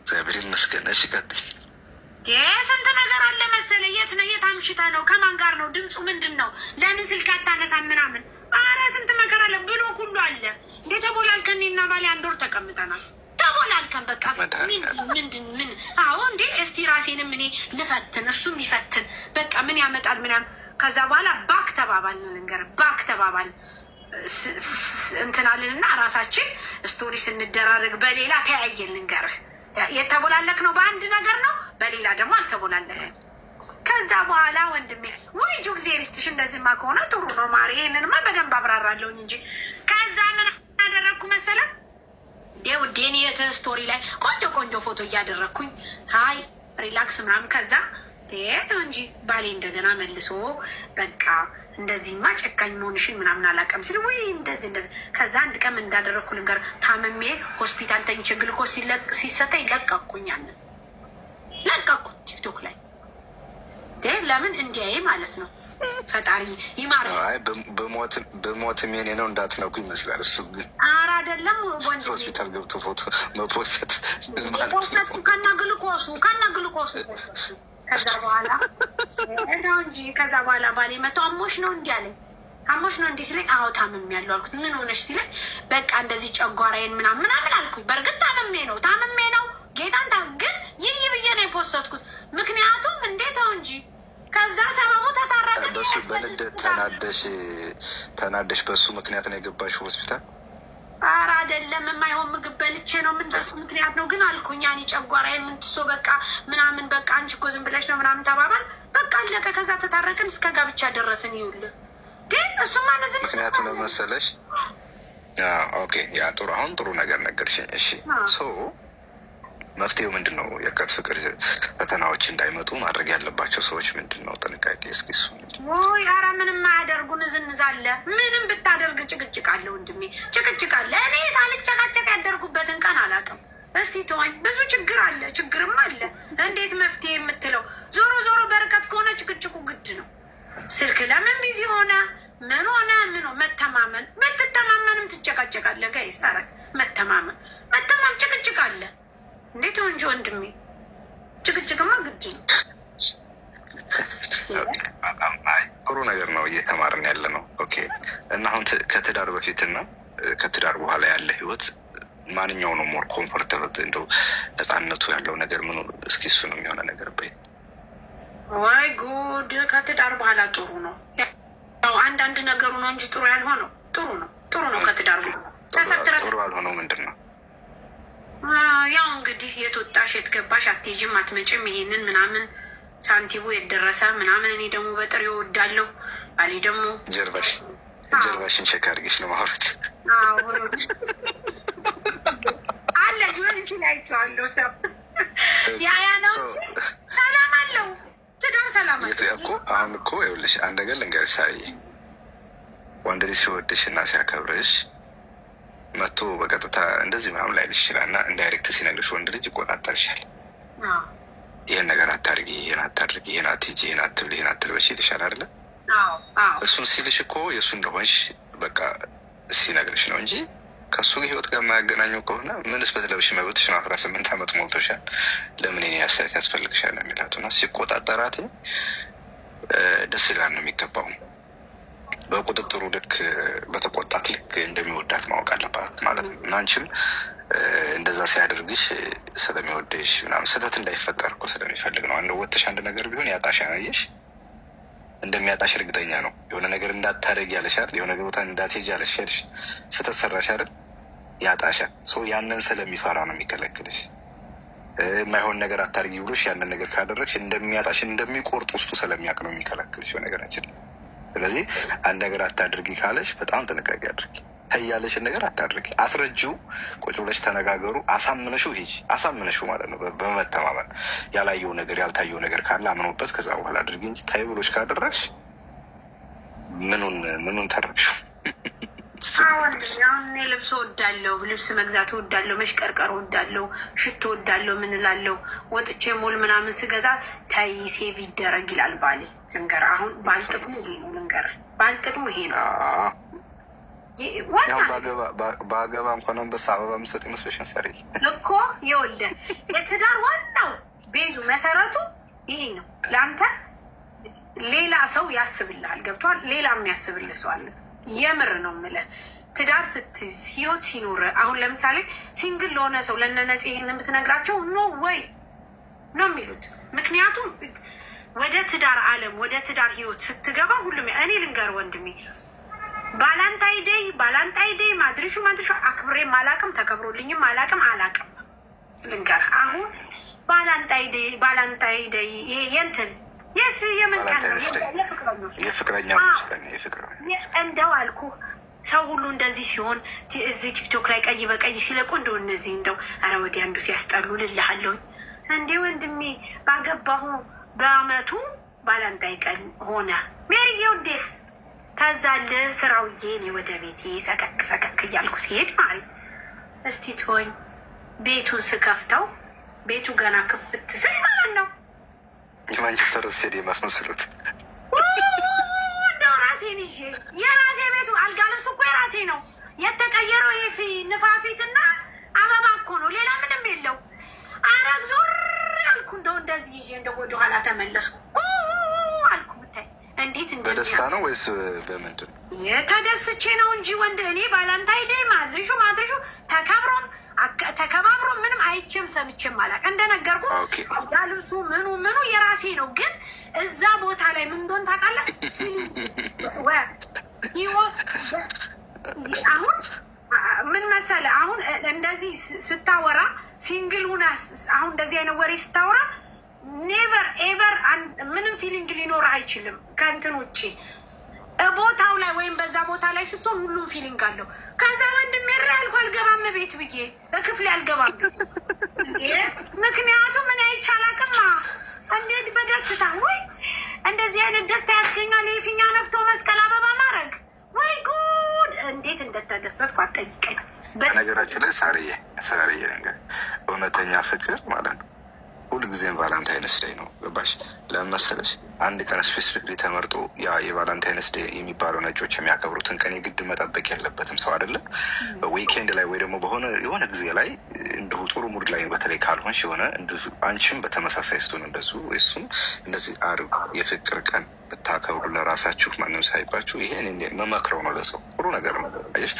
እግዚአብሔር ይመስገን። እሺ ቀጥይ። ስንት ነገር አለ መሰለ። የት ነው? የት አምሽታ ነው? ከማን ጋር ነው? ድምፁ ምንድን ነው? ለምን ስልክ አታነሳም? ምናምን። አረ ስንት መከራ አለ። block ሁሉ አለ። እንዴ ተቦላልከን። እኔና ባሌ አንድ ወር ተቀምጠናል። ተቦላልከን በቃ ምንድን ምን? አዎ እንዴ እስቲ ራሴንም እኔ ልፈትን፣ እሱም ይፈትን። በቃ ምን ያመጣል ምናምን። ከዛ በኋላ back ተባባልን፣ ልንገርህ back ተባባልን እንትናልን እና ራሳችን story ስንደራረግ በሌላ ተያየን። ልንገርህ የተቦላለክ ነው በአንድ ነገር ነው፣ በሌላ ደግሞ አልተቦላለክም። ከዛ በኋላ ወንድሜ ውይ ጁ እግዜር ይስጥሽ፣ እንደዚህማ ከሆነ ጥሩ ነው ማሪ፣ ይህንንማ በደንብ አብራራለሁኝ እንጂ። ከዛ ምን አደረግኩ መሰለ ውዴን የት story ላይ ቆንጆ ቆንጆ ፎቶ እያደረግኩኝ hi relax ምናምን። ከዛ ተው እንጂ ባሌ እንደገና መልሶ በቃ እንደዚህማ ጨካኝ መሆንሽን ምናምን አላውቅም ሲል ውይ እንደዚህ እንደዚህ። ከዛ አንድ ቀን ምን እንዳደረግኩ ልንገር። ታምሜ ሆስፒታል ተኝቼ ግልኮስ ሲሰጠኝ ለቀኩኝ፣ ያንን ለቀኩት ቲክቶክ ላይ ለምን እንዲያይ ማለት ነው። ፈጣሪ ይማር። በሞትም የኔ ነው እንዳትነኩ ይመስላል። እሱ ግን ኧረ አይደለም ወንድ ሆስፒታል ገብቶ ፎቶ መፖሰት ፖሰት ከነ ግልኮሱ ከነ ግልኮሱ። ከዛ በኋላ ነው እንጂ ከዛ በኋላ ባሌ መቶ አሞሽ ነው እንዲህ አለኝ። አሞሽ ነው እንዲህ ሲለኝ አዎ ታምሜያለሁ አልኩት። ምን ሆነሽ ሲለኝ በቃ እንደዚህ ጨጓራዬን ምናምን ምናምን አልኩኝ። በእርግጥ ታምሜ ነው ታምሜ ነው ጌታን ግን ይህ ብዬ ነው የፖሰትኩት። ምክንያቱም እንዴት እንጂ ከዛ ሰበቡ ተታረቀ። በሱ በንዴት ተናደሽ ተናደሽ በሱ ምክንያት ነው የገባሽው ሆስፒታል? ኧረ አይደለም፣ የማይሆን ምግብ በልቼ ነው። ምን በሱ ምክንያት ነው ግን አልኩኝ። ያኔ ጨጓራዬ ምን ትሶ በቃ ምናምን በቃ አንቺ እኮ ዝም ብለሽ ነው ምናምን ተባባል። በቃ አለቀ። ከዛ ተታረቅን፣ እስከ ጋብቻ ደረስን። ይኸውልህ ግን እሱማ እነዚህ ምክንያቱ ለመሰለሽ። Okay yeah ጥሩ፣ አሁን ጥሩ ነገር ነገርሽኝ። እሺ so መፍትሄው ምንድን ነው? የርቀት ፍቅር ፈተናዎች እንዳይመጡ ማድረግ ያለባቸው ሰዎች ምንድን ነው ጥንቃቄ? እስኪ እሱ ወይ ኧረ ምንም አያደርጉ ንዝንዝ አለ። ምንም ብታደርግ ጭቅጭቅ አለ ወንድሜ፣ ጭቅጭቅ አለ። እኔ ሳልጨቃጨቅ ያደርጉበትን ቀን አላውቅም። እስቲ ተወኝ። ብዙ ችግር አለ፣ ችግርም አለ። እንዴት መፍትሄ የምትለው? ዞሮ ዞሮ በርቀት ከሆነ ጭቅጭቁ ግድ ነው። ስልክ ለምን busy ሆነ ምን ሆነ ምን መተማመን፣ ብትተማመንም ትጨቃጨቃለህ። guys ኧረ መተማመን መተማመን ጭቅጭቅ አለ። እንዴት እንጂ ወንድሜ ጭቅጭቅማ ግድ ነው። ጥሩ ነገር ነው እየተማርን ያለ ነው። Okay እና አሁን ከትዳር በፊትና ከትዳር በኋላ ያለ ህይወት ማንኛው ነው more comfortable እንደው ነፃነቱ ያለው ነገር ምኑ? እስኪ እሱ ነው የሚሆነ ነገር በይ። ወይ ጉድ! ከትዳር በኋላ ጥሩ ነው። ያው አንዳንድ ነገሩ ነው እንጂ ጥሩ ያልሆነው ጥሩ ነው፣ ጥሩ ነው። ከትዳር በኋላ ጥሩ ያልሆነው ምንድን ነው? ያው እንግዲህ የት ወጣሽ የት ገባሽ፣ አትሄጂም አትመጭም፣ ይሄንን ምናምን ሳንቲሙ የት ደረሰ ምናምን። እኔ ደግሞ በጥሬው እወዳለሁ፣ ባሌ ደግሞ ጀርባሽን check አድርገሽ ነው ማውራት አለ ጆንቺ ላይቸዋለሁ። ሰው ያ ያ ነው ሰላም አለው ትዳር ሰላም አለው እኮ። አሁን እኮ ይኸውልሽ አንድ ነገር ልንገርሽ ሳይ ወንድ ልጅ ሲወድሽ እና ሲያከብርሽ መቶ በቀጥታ እንደዚህ ምናምን ላይልሽ ይችላል እና indirect ሲነግርሽ ወንድ ልጅ ይቆጣጠርሻል። ይህን ነገር አታርጊ፣ ይህን አታድርጊ፣ ይህን አትሂጂ፣ ይህን አትብል፣ ይህን አትልበሽ ይልሻል አይደለ? እሱን ሲልሽ እኮ የእሱ እንደሆንሽ በቃ ሲነግርሽ ነው እንጂ ከእሱ ህይወት ጋር የማያገናኘው ከሆነ ምንስ ብትለብሽ መብትሽ ነው። 18 ዓመት ሞልቶሻል። ለምን የኔ አስተያየት ያስፈልግሻል ነው የሚላት እና ሲቆጣጠራት ደስ ይላል ነው የሚገባው። በቁጥጥሩ ልክ በተቆጣት ልክ እንደሚወዳት ማወቅ አለባት ማለት ነው። እና አንቺም እንደዛ ሲያደርግሽ ስለሚወድሽ ምናምን ስህተት እንዳይፈጠር እኮ ስለሚፈልግ ነው። አንድ ወጥተሽ አንድ ነገር ቢሆን ያጣሽ አየሽ፣ እንደሚያጣሽ እርግጠኛ ነው። የሆነ ነገር እንዳታደርጊ ያለሻል፣ የሆነ ነገር ቦታ እንዳትሄጂ ያለሽ፣ ሄድሽ፣ ስህተት ሰራሽ አይደል? ያጣሻል። ያንን ስለሚፈራ ነው የሚከለክልሽ። የማይሆን ነገር አታድርጊ ብሎሽ ያንን ነገር ካደረግሽ እንደሚያጣሽ እንደሚቆርጥ ውስጡ ስለሚያውቅ ነው የሚከለክልሽ በነገራችን። ስለዚህ አንድ ነገር አታድርጊ ካለሽ በጣም ጥንቃቄ አድርጊ። ያለሽን ነገር አታድርጊ። አስረጂው፣ ቁጭ ብለሽ ተነጋገሩ። አሳምነሽው ሂጂ። አሳምነሽው ማለት ነው በመተማመን ያላየው ነገር ያልታየው ነገር ካለ አምኖበት ከዛ በኋላ አድርጊ እንጂ ታይ ብሎሽ ካደረግሽ ምኑን ምኑን ተረፍሽው? አሁን እኔ ልብስ እወዳለሁ፣ ልብስ መግዛት እወዳለሁ፣ መሽቀርቀር እወዳለሁ፣ ሽቶ እወዳለሁ። ምን እላለሁ ወጥቼ ሞል ምናምን ስገዛ ተይ save ይደረግ ይላል ባሌ። ልንገርህ አሁን ባል ጥቅሙ ይሄ ነው። ልንገርህ ባል ጥቅሙ ይሄ ነው። በአገባ እንኳን አንበሳ አበባ የምሰጥ ይመስልሻል? ሰሪ እኮ ይኸውልህ የትዳር ዋናው base ኡ መሰረቱ ይሄ ነው። ለአንተ ሌላ ሰው ያስብልሃል። ገብቶሃል? ሌላ የሚያስብልህ ሰው አለ። የምር ነው የምልህ። ትዳር ስትይዝ ህይወት ሲኖር፣ አሁን ለምሳሌ single ለሆነ ሰው ለነነጽ ይሄን የምትነግራቸው no way ነው የሚሉት። ምክንያቱም ወደ ትዳር አለም ወደ ትዳር ህይወት ስትገባ ሁሉም እኔ ልንገር ወንድሜ Valentine Day Valentine Day ማድሪሹ ማድሪሹ አክብሬም አላቅም ተከብሮልኝም አላቅም አላቅም። ልንገር አሁን Valentine Day Valentine Day ይሄ የእንትን yes የምን ቀን ነው? የፍቅረኛ እንደው አልኩ ሰው ሁሉ እንደዚህ ሲሆን እዚህ ቲክቶክ ላይ ቀይ በቀይ ሲለቁ እንደው እነዚህ እንደው ኧረ ወዲያ አንዱ ሲያስጠሉ ልልሃለሁኝ። እንዴ ወንድሜ ባገባሁ በአመቱ Valentine ቀን ሆነ ሜሪዬ ውዴ። ከዛ ስራውዬ እኔ ወደ ቤቴ ሰከክ ሰከክ እያልኩ ሲሄድ ማለት እስቲ ትሆኝ ቤቱን ስከፍተው ቤቱ ገና ክፍት ስል ማለት ነው የማንቸስተር ስቴዲየም አስመስሉት። እንደው ራሴን ይዤ የራሴ ቤቱ አልጋ ልብስ እኮ የራሴ ነው። የተቀየረው ይሄ ንፋፊትና አበባ እኮ ነው፣ ሌላ ምንም የለው። አረግ ዞር አልኩ፣ እንደው እንደዚህ ይዤ እንደው ወደኋላ ተመለስኩ አልኩ። ብታይ እንዴት በደስታ ነው ወይስ በምንድን ነው? የተደስቼ ነው እንጂ ወንድ እኔ Valentine Day ማድሪሹ ማድሪሹ ተከብሮም ተከባብሮ ምንም አይቼም ሰምቼም አላውቅም። እንደነገርኩ ልብሱ ምኑ ምኑ የራሴ ነው። ግን እዛ ቦታ ላይ ምን እንደሆነ ታውቃለህ? አሁን ምን መሰለህ፣ አሁን እንደዚህ ስታወራ single ሁና አሁን እንደዚህ አይነት ወሬ ስታወራ never ever ምንም feeling ሊኖር አይችልም ከእንትን ውጭ ቦታው ላይ ወይም በዛ ቦታ ላይ ስትሆን ሁሉም feeling አለው። ከዛ ወንድሜ ራ ያልኩ አልገባም ቤት ብዬ በክፍሌ አልገባም። ምክንያቱም እኔ አይቼ አላውቅማ። እንዴት በደስታ ወይ እንደዚህ አይነት ደስታ ያስገኛል። የፊኛ ነፍቶ መስቀል አበባ ማድረግ ወይ ጉድ! እንዴት እንደተደሰትኩ አትጠይቀኝ። በነገራችን ላይ ሳርዬ ሳርዬ ነገር እውነተኛ ፍቅር ማለት ነው ሁልጊዜም Valentine's Day ነው። ገባሽ? ለምን መሰለሽ? አንድ ቀን specifically ተመርጦ ያ የ Valentine's Day የሚባለው ነጮች የሚያከብሩትን ቀን የግድ መጠበቅ የለበትም ሰው አይደለም። Weekend ላይ ወይ ደግሞ በሆነ የሆነ ጊዜ ላይ እንዲሁ ጥሩ mood ላይ በተለይ ካልሆንሽ የሆነ አንቺም በተመሳሳይ እሱን እንደዚሁ እሱም እንደዚህ አርብ የፍቅር ቀን ብታከብሩ ለራሳችሁ ማንም ሳይባችሁ፣ ይሄ መመክረው ነው ለሰው ጥሩ ነገር ነው። አየሽ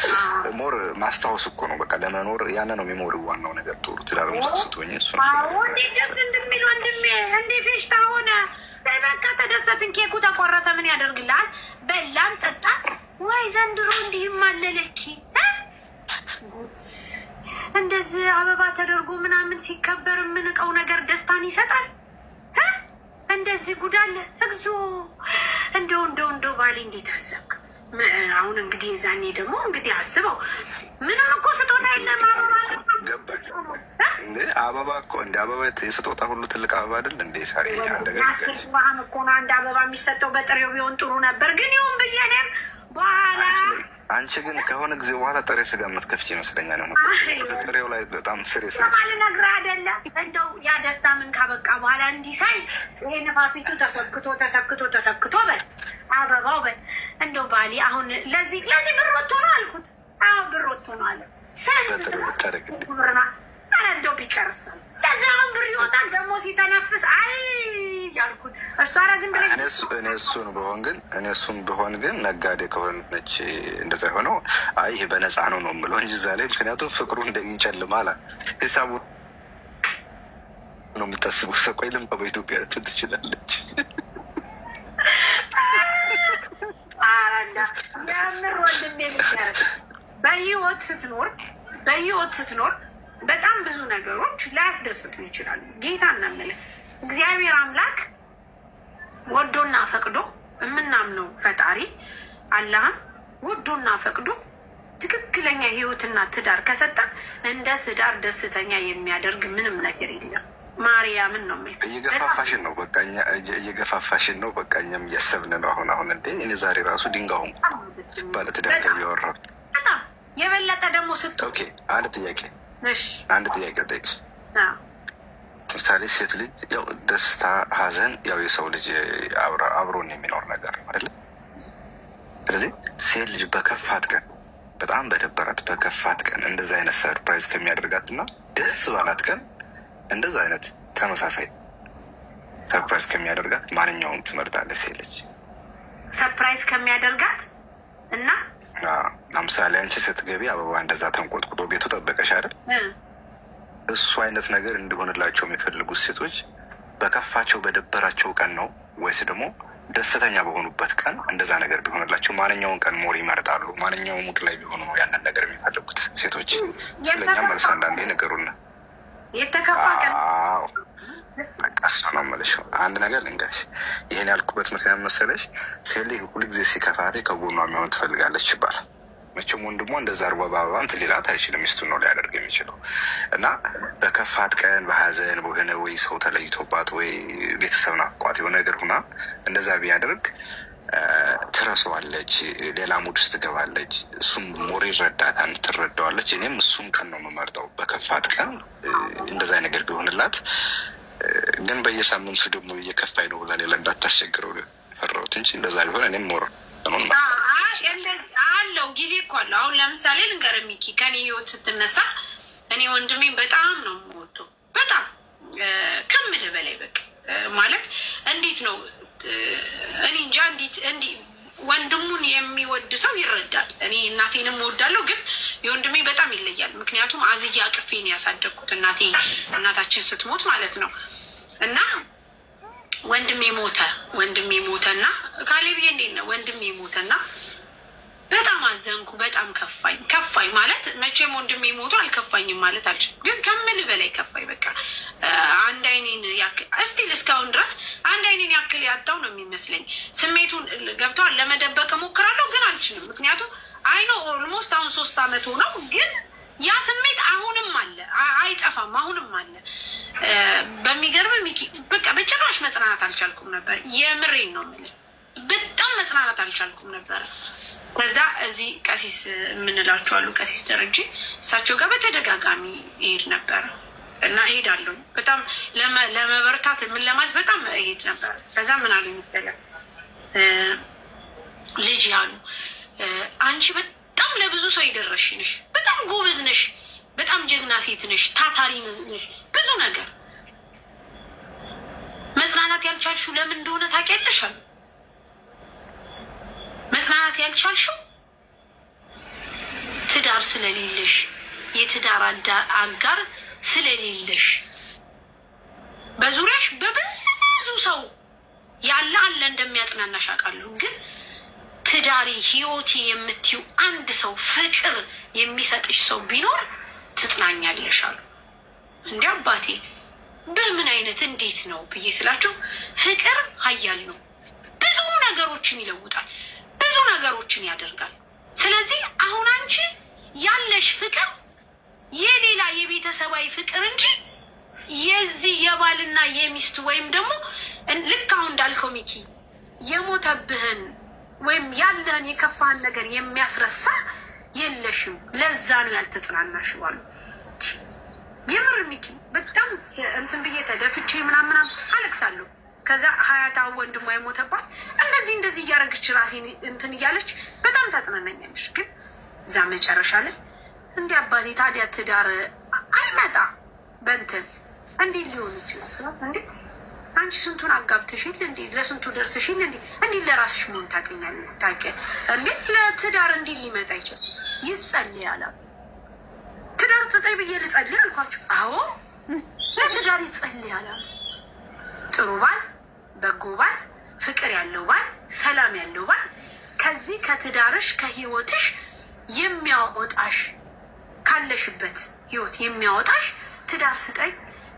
more ማስታወስ እኮ ነው በቃ ለመኖር ያነ ነው memory ዋናው ነገር። ጥሩ ትዳር ውስጥ ስትሆኝ እሱ ነው እንዴት ደስ እንደሚል ወንድሜ፣ እንዴ ፌሽታ ሆነ። በቃ ተደሰትን፣ ኬኩ ተቆረሰ። ምን ያደርግልሃል? በላን ጠጣን። ወይ ዘንድሮ እንዲህም አለለኪ እንደዚህ አበባ ተደርጎ ምናምን ሲከበር የምንቀው ነገር ደስታን ይሰጣል። እንደዚህ ጉዳለ እግዚኦ! እንደው እንደው እንደው ባሌ እንዴት አሰብክ? አሁን እንግዲህ የዛኔ ደግሞ እንግዲህ አስበው ምንም እኮ ስጦታ የለም። አበባ አበባ እኮ እንደ አበባ የስጦታ ሁሉ ትልቅ አበባ አይደል እንዴ? 10 ድርሃም እኮ ነው አንድ አበባ የሚሰጠው። በጥሬው ቢሆን ጥሩ ነበር፣ ግን ይሁን ብዬ እኔም በኋላ አንቺ ግን ከሆነ ጊዜ በኋላ ጥሬ ስጋ የምትከፍች ይመስለኛል። ሆነ ጥሬው ላይ በጣም ስሬ ልነግርህ አይደለ እንደው ያ ደስታ ምን ካበቃ በኋላ እንዲህ ሳይ ይሄ ነፋፊቱ ተሰክቶ ተሰክቶ ተሰክቶ በል አበባው በል እንደው ባሌ አሁን ለዚህ ለዚህ ብር ወጥቶ ነው አልኩት። አዎ ብር ወጥቶ ነው አለ። ስንት ብርና እንደው ቢቀርስ ለዚህ አሁን ብር ይወጣል ደግሞ ሲተነፍስ አይ ያልኩት እሷ ኧረ ዝም ብለሽ እኔ እሱን ብሆን ግን እኔ እሱን ብሆን ግን ነጋዴ ከሆነች እንደዛ የሆነው አይ ይሄ በነፃ ነው ነው የምለው እንጂ እዛ ላይ ምክንያቱም ፍቅሩ እንደ ይጨልማል ሂሳቡ ነው የምታስበው። ሰቆይ ልምጣ በኢትዮጵያ ትችላለች። የምር ወንድሜ በህይወት ስትኖር በህይወት ስትኖር በጣም ብዙ ነገሮች ላያስደስቱ ይችላሉ። ጌታ እናምልህ እግዚአብሔር አምላክ ወዶና ፈቅዶ የምናምነው ፈጣሪ አላህም ወዶና ፈቅዶ ትክክለኛ ህይወትና ትዳር ከሰጠን እንደ ትዳር ደስተኛ የሚያደርግ ምንም ነገር የለም። ማርያምን ነው የምልህ። እየገፋፋሽን ነው በቃ እየገፋፋሽን ነው በቃ እኛም እያሰብን ነው አሁን አሁን እንዴ እኔ ዛሬ ራሱ ድንጋይ ሆንኩ። ባለትዳር ጋር እያወራሁ በጣም የበለጠ ደግሞ ስጡ። Okay፣ አንድ ጥያቄ ጠይቅሽ። ለምሳሌ ሴት ልጅ ያው ደስታ፣ ሀዘን ያው የሰው ልጅ አብሮን የሚኖር ነገር ነው አይደለ? ስለዚህ ሴት ልጅ በከፋት ቀን፣ በጣም በደበራት በከፋት ቀን እንደዛ አይነት surprise ከሚያደርጋት እና ደስ ባላት ቀን እንደዛ አይነት ተመሳሳይ surprise ከሚያደርጋት ማንኛውም ትመርጣለች ሴት ልጅ? Surprise ከሚያደርጋት እና ለምሳሌ አንቺ ስትገቢ አበባ እንደዛ ተንቆጥቁጦ ቤቱ ጠበቀሽ አይደል? እሱ አይነት ነገር እንዲሆንላቸው የሚፈልጉት ሴቶች በከፋቸው በደበራቸው ቀን ነው ወይስ ደግሞ ደስተኛ በሆኑበት ቀን እንደዛ ነገር ቢሆንላቸው ማንኛውን ቀን more ይመርጣሉ? ማንኛውን mood ላይ ቢሆኑ ነው ያንን ነገር የሚፈልጉት ሴቶች? ስለኛ መልስ አንዳንዴ ነገሩን የተከፋ ቀን። በቃ እሱ ነው የምልሽ። አንድ ነገር ልንገርሽ፣ ይህን ያልኩበት ምክንያት መሰለሽ፣ ሴት ልጅ ሁልጊዜ ሲከፋት ከጎኗ የሚሆን ትፈልጋለች ይባላል። መቼም ወንድሟ እንደዛ አድርጎ በአበባ እንትን ሊላት አይችልም። ሚስቱን ነው ሊያደርግ የሚችለው። እና በከፋት ቀን፣ በሀዘን በሆነ ወይ ሰው ተለይቶባት ወይ ቤተሰብ ናፍቋት የሆነ ነገር ሁና እንደዛ ቢያደርግ ትረሳዋለች፣ ሌላ mood ውስጥ ትገባለች። እሱም more ይረዳታል፣ ትረዳዋለች። እኔም እሱን ቀን ነው የምመርጠው፣ በከፋት ቀን እንደዛ ነገር ቢሆንላት። ግን በየሳምንቱ ደግሞ እየከፋኝ ነው ብላ ሌላ እንዳታስቸግረው ፈራሁት እንጂ እንደዛ ቢሆን እኔም more አለው። ጊዜ እኮ አለው። አሁን ለምሳሌ ልንገርህ ሚኪ፣ ከኔ ህይወት ስትነሳ እኔ ወንድሜን በጣም ነው የምወደው፣ በጣም ከምልህ በላይ። በቃ ማለት እንዴት ነው እኔ እንጃ፣ እንዴት እንዲህ ወንድሙን የሚወድ ሰው ይረዳል። እኔ እናቴንም እወዳለሁ፣ ግን የወንድሜ በጣም ይለያል። ምክንያቱም አዝያ አቅፌ ነው ያሳደግኩት እናቴ እናታችን ስትሞት ማለት ነው። እና ወንድሜ ሞተ፣ ወንድሜ ሞተ እና ካሌብዬ እንዴት ነው፣ ወንድሜ ሞተ እና በጣም አዘንኩ። በጣም ከፋኝ። ከፋኝ ማለት መቼም ወንድሜ ሞቶ አልከፋኝም ማለት አልችልም፣ ግን ከምል በላይ ከፋኝ። በቃ አንድ አይኔን ያክል still እስካሁን ድረስ አንድ አይኔን ያክል ያጣው ነው የሚመስለኝ። ስሜቱን ገብተዋል። ለመደበቅ እሞክራለሁ ግን አልችልም። ምክንያቱም I know almost አሁን 3 አመት ሆነው፣ ግን ያ ስሜት አሁንም አለ፣ አይጠፋም፣ አሁንም አለ። በሚገርም ሚኪ በቃ በጭራሽ መጽናናት አልቻልኩም ነበር። የምሬን ነው የምልህ፣ በጣም መጽናናት አልቻልኩም ነበረ። ከዛ እዚህ ቀሲስ የምንላቸው አሉ፣ ቀሲስ ደረጀ፣ እሳቸው ጋር በተደጋጋሚ እሄድ ነበር እና እሄዳለሁ። በጣም ለመበርታት ምን ለማለት በጣም እሄድ ነበር። ከዛ ምን አሉ መሰለህ፣ ልጅ ያሉ አንቺ በጣም ለብዙ ሰው የደረስሽ ነሽ፣ በጣም ጎበዝ ነሽ፣ በጣም ጀግና ሴት ነሽ፣ ታታሪ ነሽ፣ ብዙ ነገር መጽናናት ያልቻልሽው ለምን እንደሆነ ታውቂያለሽ አሉ። መጽናናት ያልቻልሽው ትዳር ስለሌለሽ፣ የትዳር አጋር ስለሌለሽ፣ በዙሪያሽ በብዙ ሰው ያለ አለ እንደሚያጽናናሽ አውቃለሁ። ግን ትዳሬ ህይወቴ የምትይው አንድ ሰው፣ ፍቅር የሚሰጥሽ ሰው ቢኖር ትጽናኛለሽ አሉ። እንዲ አባቴ በምን አይነት እንዴት ነው ብዬ ስላቸው ፍቅር ኃያል ነው፣ ብዙ ነገሮችን ይለውጣል፣ ብዙ ነገሮችን ያደርጋል። ስለዚህ አሁን አንቺ ያለሽ ፍቅር የሌላ የቤተሰባዊ ፍቅር እንጂ የዚህ የባልና የሚስት ወይም ደግሞ ልክ አሁን እንዳልከው ሚኪ የሞተብህን ወይም ያለህን የከፋህን ነገር የሚያስረሳ የለሽም። ለዛ ነው ያልተጽናናሽው አሉ። የምር ሚኪ በጣም እንትን ብዬ ተደፍቼ ምናምን አለቅሳለሁ። ከዛ ሀያታ ወንድሟ የሞተባት እንደዚህ እንደዚህ እያደረገች ራሴን እንትን እያለች በጣም ታጽናናኛለች። ግን እዛ መጨረሻ ላይ እንዲህ አባቴ ታዲያ ትዳር አይመጣ በእንትን እንዴት ሊሆን ይችላል? ስላት እንዴ አንቺ ስንቱን አጋብተሽል እንዴ፣ ለስንቱ ደርሰሽል እንዴ፣ እንዴ ለራስሽ መሆን ታገኛለሽ ታውቂያለሽ እንዴ ለትዳር እንዴት ሊመጣ ይችላል? ይጸልያል። ትዳር ስጠኝ ብዬ ልጸልይ አልኳቸው። አዎ ለትዳር ይጸልያል። ጥሩ ባል፣ በጎ ባል፣ ፍቅር ያለው ባል፣ ሰላም ያለው ባል፣ ከዚህ ከትዳርሽ ከህይወትሽ የሚያወጣሽ፣ ካለሽበት ህይወት የሚያወጣሽ ትዳር ስጠኝ፣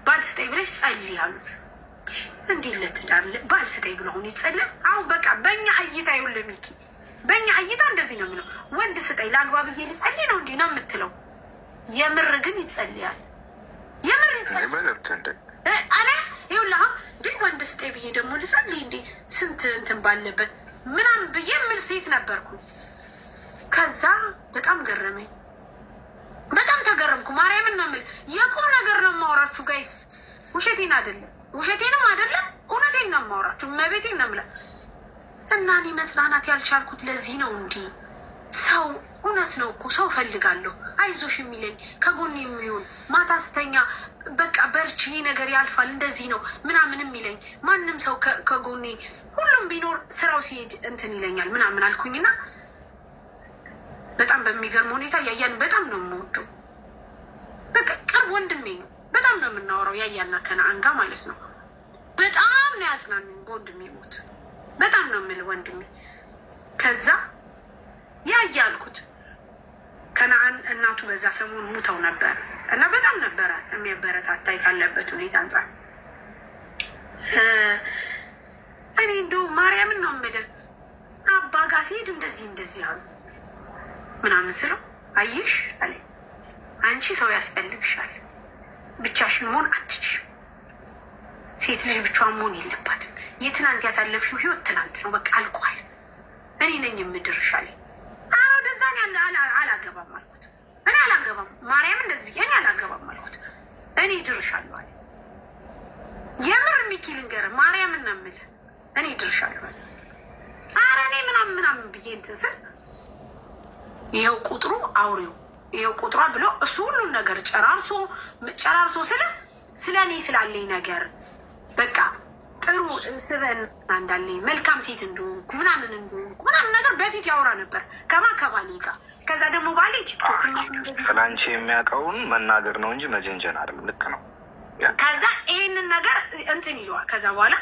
ባል ስጠኝ ብለሽ ጸልይ አሉ። እንዴት ለትዳር ባል ስጠኝ ብሎ አሁን ይጸለያል? አሁን በቃ በእኛ እይታ ይኸውልህ ሚኪ፣ በእኛ እይታ እንደዚህ ነው የሚለው። ወንድ ስጠኝ ለአግባ ብዬ ልጸልይ ነው እንዲህ ነው የምትለው። የምር ግን ይጸልያል። የምር ይጸልያል። አለ ይኸውልህ አሁን እንዴ ወንድ ስጠኝ ብዬ ደግሞ ልጸልይ እንዴ ስንት እንትን ባለበት ምናምን ብዬ የምል ሴት ነበርኩ። ከዛ በጣም ገረመኝ፣ በጣም ተገረምኩ። ማርያምን ነው የምልህ፣ የቁም ነገር ነው የማወራችሁ guys፣ ውሸቴን አይደለም፣ ውሸቴንም አይደለም፣ እውነቴን ነው የማወራችሁ፣ መቤቴን ነው የምልህ። እና እኔ መጽናናት ያልቻልኩት ለዚህ ነው። እንዲህ ሰው እውነት ነው እኮ ሰው እፈልጋለሁ፣ አይዞሽ የሚለኝ ከጎን የሚሆን ማታ ስተኛ በቃ በርቺ፣ ይሄ ነገር ያልፋል፣ እንደዚህ ነው ምናምን የሚለኝ ማንም ሰው ከጎኔ ሁሉም ቢኖር ስራው ሲሄድ እንትን ይለኛል ምናምን አልኩኝና በጣም በሚገርም ሁኔታ ያያን በጣም ነው የምወደው። በቃ ቅርብ ወንድሜ ነው። በጣም ነው የምናወራው ያያና ከነአን ጋር ማለት ነው። በጣም ነው ያጽናኑኝ በወንድሜ ሞት። በጣም ነው የምልህ ወንድሜ። ከዛ ያያ አልኩት ከነአን እናቱ በዛ ሰሞን ሙተው ነበር እና በጣም ነበረ የሚያበረታታይ ካለበት ሁኔታ አንጻር እኔ እንደው ማርያምን ነው የምልህ አባ ጋ ሲሄድ እንደዚህ እንደዚህ አሉ ምናምን ስለው አየሽ አለ አንቺ ሰው ያስፈልግሻል፣ ብቻሽን መሆን አትችይም። ሴት ልጅ ብቻዋን መሆን የለባትም። የትናንት ያሳለፍሽው ህይወት ትናንት ነው፣ በቃ አልቋል። እኔ ነኝ የምድርሽ አለኝ። ኧረ ወደዛ እኔ አላገባም አልኩት። እኔ አላገባም ማርያም እንደዚህ ብዬ እኔ አላገባም አልኩት። እኔ ድርሻለሁ አለ። የምር ሚኪ ልንገርህ ማርያምን ነው የምልህ እኔ ድርሻለሁ አለ። ኧረ እኔ ምናምን ምናምን ብዬ እንትን ስል ይኸው ቁጥሩ አውሬው ይኸው ቁጥሯ ብሎ እሱ ሁሉን ነገር ጨራርሶ ጨራርሶ ስለ እኔ ስላለኝ ነገር በቃ ጥሩ ስብዕና እንዳለኝ መልካም ሴት እንደሆንኩ ምናምን እንደሆንኩ ምናምን ነገር በፊት ያወራ ነበር ከማ ከባሌ ጋር። ከዛ ደግሞ ባሌ ቲክቶክ ስለ የሚያውቀውን መናገር ነው እንጂ መጀንጀን አይደለም። ልክ ነው። ከዛ ይሄንን ነገር እንትን ይለዋል። ከዛ በኋላ